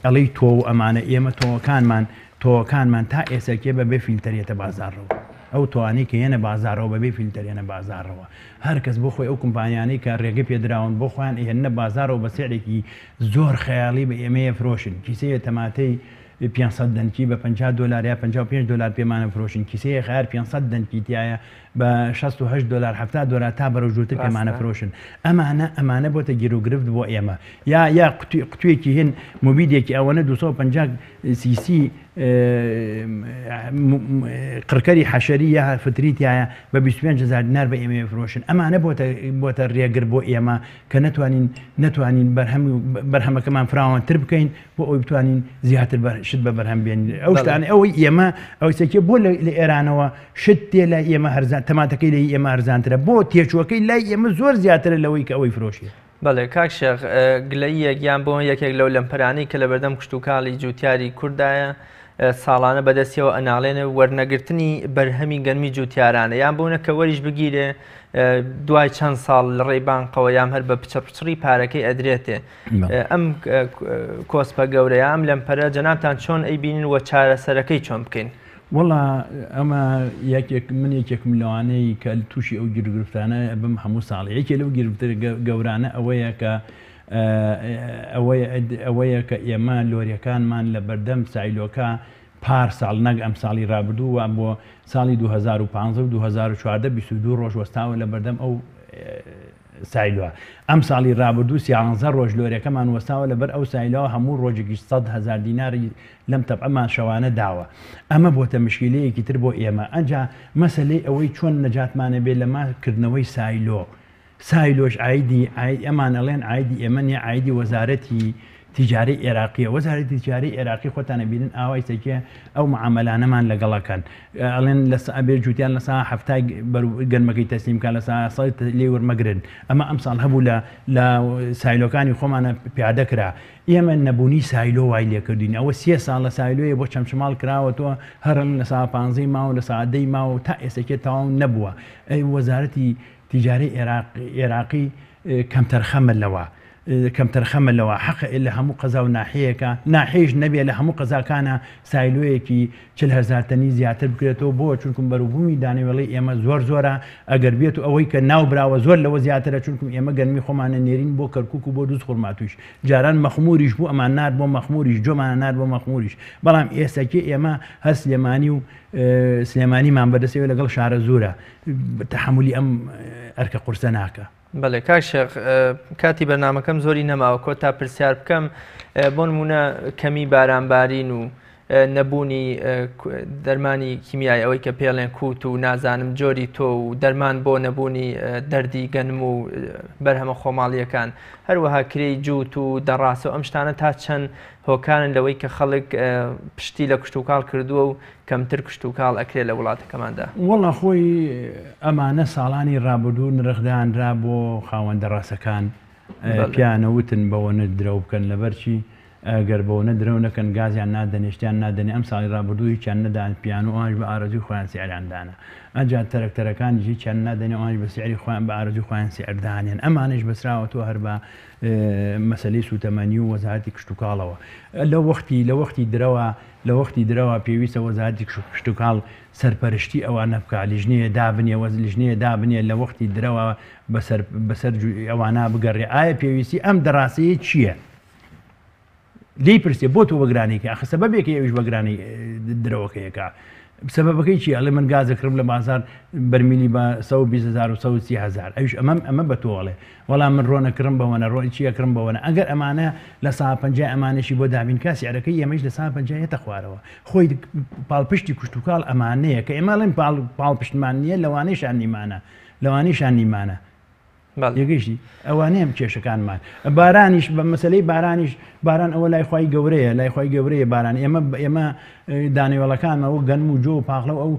ئەڵێی تۆ و ئەمانە ئێمە تۆوەکانمان تۆوەکانمان تا ئێسەکێ بە بێ فیلتەر یەتە بازاڕەوە ئەو تۆوانەی کە یەنە بازاڕەوە بە بێ فیلتەر یەنە بازاڕەوە هەر کەس بۆ خۆی ئەو کۆمپانیانەی کە ڕێگە پێدراون بۆ خۆیان ئەیهێننە بازاڕەوە بە سعرێکی زۆر خەیاڵی بە ئێمەیە فرۆشن کیسەیە تەماتەی 500 دەنکی بە 50 دلار یا 55 دلار پێمانە فرۆشن کیسەیە خەیار 500 دەنکی تایە بە 68 دلار 70 دلار تا بەرەو ژوورتر پێمانە فرۆشن ئەمانە ئەمانە بۆتە گیروگرفت بۆ ئێمە یا یا قوتوێکی هین مبیدێکی ئەوەنە 250 سیسی قڕکەری حەشەری یا فتری تایە بە 25 هزار دینار بە ئێمە فرۆشن ئەمانە بۆتە بۆتە ڕێگر بۆ ئێمە کە نەتوانین نەتوانین بەرهەم بەرهەمەکەمان فراوانتر بکەین بۆ ئەوی بتوانین زیاتر شت بە بەرهەم بێنین ئەو شتانە ئەوەی ئێمە ئەو سەکێ بۆ لە ئێرانەوە شت تێ لای ئێمە هەرزان تەماتەکەی لای ئێمە هەرزانترە بۆ تێچووەکەی لای ئێمە زۆر زیاترە لەوەی کە ئەوەی فرۆشێ. بەڵێ کاک شێخ گلەییەک یان بۆ یەکێک لەو لەمپەرانەی کە لەبەردەم کشتوکاڵی جوتیاری کوردایە ساڵانە بەدەستیەوە ئەناڵێنێ وەرنەگرتنی بەرهەمی گەنمی جوتیارانە یان بۆنە کە وەریش بگیرێ دوای چەند ساڵ لە ڕێی بانقەوە یان هەر بە پچڕپچڕی پارەکەی ئەدرێتێ ئەم کۆسپە گەورەیە ئەم لەمپەرە جەنابتان چۆن ئەیبینن و چارەسەرەکەی چۆن بکەین؟ وەڵا ئەمە یەکێک من یەکێکم لەوانەی کە تووشی ئەو گیروگرفتانە بم هەموو ساڵی یەکێ لەو گیرفتە گەورانە ئەوەیە کە ئەوەیە کە ئێمە لۆریەکانمان لە بەردەم سایلۆکە پار ساڵ نەک ئەم ساڵی رابردوو و بۆ ساڵی 2015 و 2014 22 ڕۆژ وەستاوە لە بەردەم ئەو سایلۆ ئەم ساڵی رابردوو سیانزە ڕۆژ لۆرێکەمان وەستاوە لەبەر ئەو سایلۆ هەموو ڕۆژێکیش 100 هەزار دیناری لەم تەبعەمان شەوانە داوە ئەمە بۆتە مشکیلەیەکی تر بۆ ئێمە ئەنجا مەسەلەی ئەوەی چۆن نەجاتمانە بێ لەمە کردنەوەی سایلۆ سایلۆش ئایدی ئەمان ئەڵێن ئایدی ئێمە نیە ئایدی وەزارەتی تیجارەی ئێراقیە وەزارەتی تیجارەی ئێراقی خۆتان ئەبینن ئاوای سەکێ ئەو معامەلانەمان لەگەڵەکەن ئەڵێن لە ئەبێ جوتیان لە سا هەفتای گەنمەکەی تەسلیم کە لە سا سەد لێ وەرمەگرن ئەمە ئەمساڵ هەبوو لە لە سایلۆکانی خۆمانە پیادە کرا ئێمە نەبوونی سایلۆ وای لێکردین ئەوە سێ ساڵ لە سایلۆیە بۆ چەمچەماڵ کراوەتەوە هەرڵ لە سا پانزەی ماوە لە سا دەی ماوە تا ئێسەکێ تەواو نەبووە ئەی وەزارەتی تیجارەی ئێراق ئێراقی کەمتەرخەمە لەوە. کەمتەرخەمە لەوە حەقە لە هەموو قەزا و ناحیەیەکا ناحیەیش نەبێ لە هەموو قەزاکانا سایلۆیەکی 40 هەزار تەنی زیاتر بکرێتەوە بۆ چونکم بەروبوومی دانەوێڵەی ئێمە زۆر زۆرە ئەگەر بێت و ئەوەی کە ناو براوە زۆر لەوە زیاترە چونکم ئێمە گەنمی خۆمانە نێرین بۆ کەرکوک و بۆ دوز خورماتوویش جاران مەخموریش بوو ئەمان نارد بۆ مەخموریش جۆمانە نارد بۆ مەخموریش بەڵام ئێسەکێ ئێمە هەر سلێمانی و سلێمانیمان بەدەستەوە لەگەڵ شارەزوورە تەحەمولی ئەم ئەرکە قورسە ناکا. بەڵێ کاک شێخ کاتی بەرنامەکەم زۆری نەماوە کۆتا پرسیار بکەم بۆ نمونە کەمی بارانبارین و نەبوونی دەرمانی کیمیای ئەوەی کە پێڵێن کووت و نازانم جۆری تۆ و دەرمان بۆ نەبوونی دەردی گەنم و بەرهەمە خۆماڵیەکان هەروەها کرێی جووت و دەڕاسە و ئەم شتانە تا چەند هۆکارن لەوەی کە خەڵک پشتی لە کشتوکاڵ کردووە و کەمتر کشتوکاڵ ئەکرێ لە وڵاتەکەماندا. وەڵا خۆی ئەمانە ساڵانی ڕابردوو نرخ دانرا بۆ خاوەن دەڕاسەکان پیانە وتن بەوەنە درەو بکەن لەبەرچی گەر بەوەنە درەو نەکەن گازیان نادەنێ شتیان نادەنێ ئەم ساڵی ڕابردوو هیچیان نەدان پیان و ئەوانیش بە ئارەزووی خۆیان سعریان دانا ئەجا تەرەکتەرەکانیش هیچیان نادەنێ ئەوانیش بە سعری خۆیان بە ئارەزووی خۆیان سعر دانێن ئەمانەیش بەسراوەتەوە هەر بە مەسەلەی سوتەمەنی و وەزارەتی کشتوکاڵەوە لە وەختی لە وەختی درەوە لە وەختی درەوە پێویستە وەزارەتی کشتوکاڵ سەرپەرشتی ئەوانە بکا لیژنەیە دابنێ وەز لیژنەیە دابنێ لە وەختی درەوە بەسەر بەسەر ئەوانە بگەڕێ ئایا پێویستی ئەم دەڕاسەیە چییە؟ لێی پرسێ بۆ تۆ بەگرانێکی ئەخە سەبەبێکی ئەویش بەگرانی درەوەکەیەکە سەبەبەکەی چی ئەڵێ من گازە کڕم لە بازار بەرمیلی بە 120 هزار و 130 هزار ئەویش ئەمەم ئەمە بە تۆ ئەڵێ وەڵام من ڕۆنە کڕم بەوەنە ڕۆی چیە کڕم بەوەنە ئەگەر ئەمانە لە سا پەنجای ئەمانەشی بۆ دابین کا سعرەکەی ئێمەش لە سا پەنجای یەتە خوارەوە خۆی پاڵپشتی کوشتوکاڵ ئەمانەیە کە ئێمە ئەڵێن پاڵپشتمان نییە لەوانەیشان نیمانە لەوانەیشان نیمانە تێگەیشتی ئەوانەیە کێشەکانمان بارانیش بە مەسلەی بارانیش باران ئەوە لای خی گەورەیە لای خی گەورەیە باران ئێمە ئێمە دانەوێڵەکانمەوە گەنم و جۆ و پاخلە و ئەو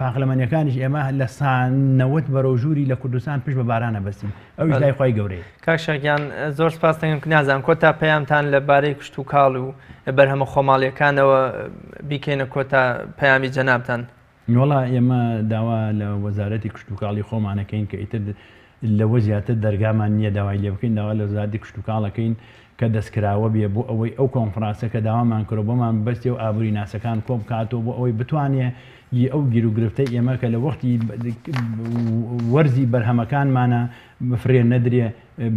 پاقلەمەنیەکانیش ئێمە لە سانەوەت بەرەو ژووری لە کوردستان پشت بە بارانە بەستین ئەویش لای خی گەورەیە. کاک شێخ گیان زۆر سپاس دەکەم نازانم کۆتا پەیامتان لە بارەی کشتوکاڵ و بەرهەمە خۆماڵیەکانەوە بیکەینە کۆتا پەیامی جەنابتان. وەڵا ئێمە داوا لە وەزارەتی کشتوکاڵی خۆمان ئەکەین کە ئیتر لەوە زیاتر دەرگامان نییە داوای لێ بکەین داوا لە وەزارەتی کشتوکاڵ ئەکەین کە دەستکراوە بێ بۆ ئەوەی ئەو کۆنفرانسە کە داوامان کردوە بۆمان ببەستێ و ئابووری ناسەکان کۆ بکاتەوە بۆ ئەوەی بتوانێ ی ئەو گیروگرفتەی ئێمە کە لە وەختی وەرزی بەرهەمەکانمانە بفرێ نەدرێ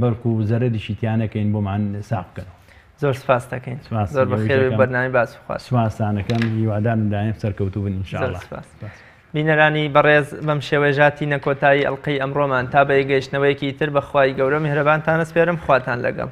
بەڵکو زەرەریشی تیا نەکەین بۆمان ساغ بکەنەوە. زۆر سپاست دەکەین. زۆر بەخێر بێی بەرنامەی باس و خواست. سپاستان ئەکەم هیوادارم دایم سەرکەوتوو بن ان شاء اللە. زۆر سپاس. بینەرانی بەڕێز بەم شێوەیە ژاتینە کۆتایی ئەڵقەی ئەمڕۆمان تا بە یەکگەیشتنەوەیەکی تر بە خوای گەورە میهرەبانتان ئەسپێرم خواتان لەگەڵ.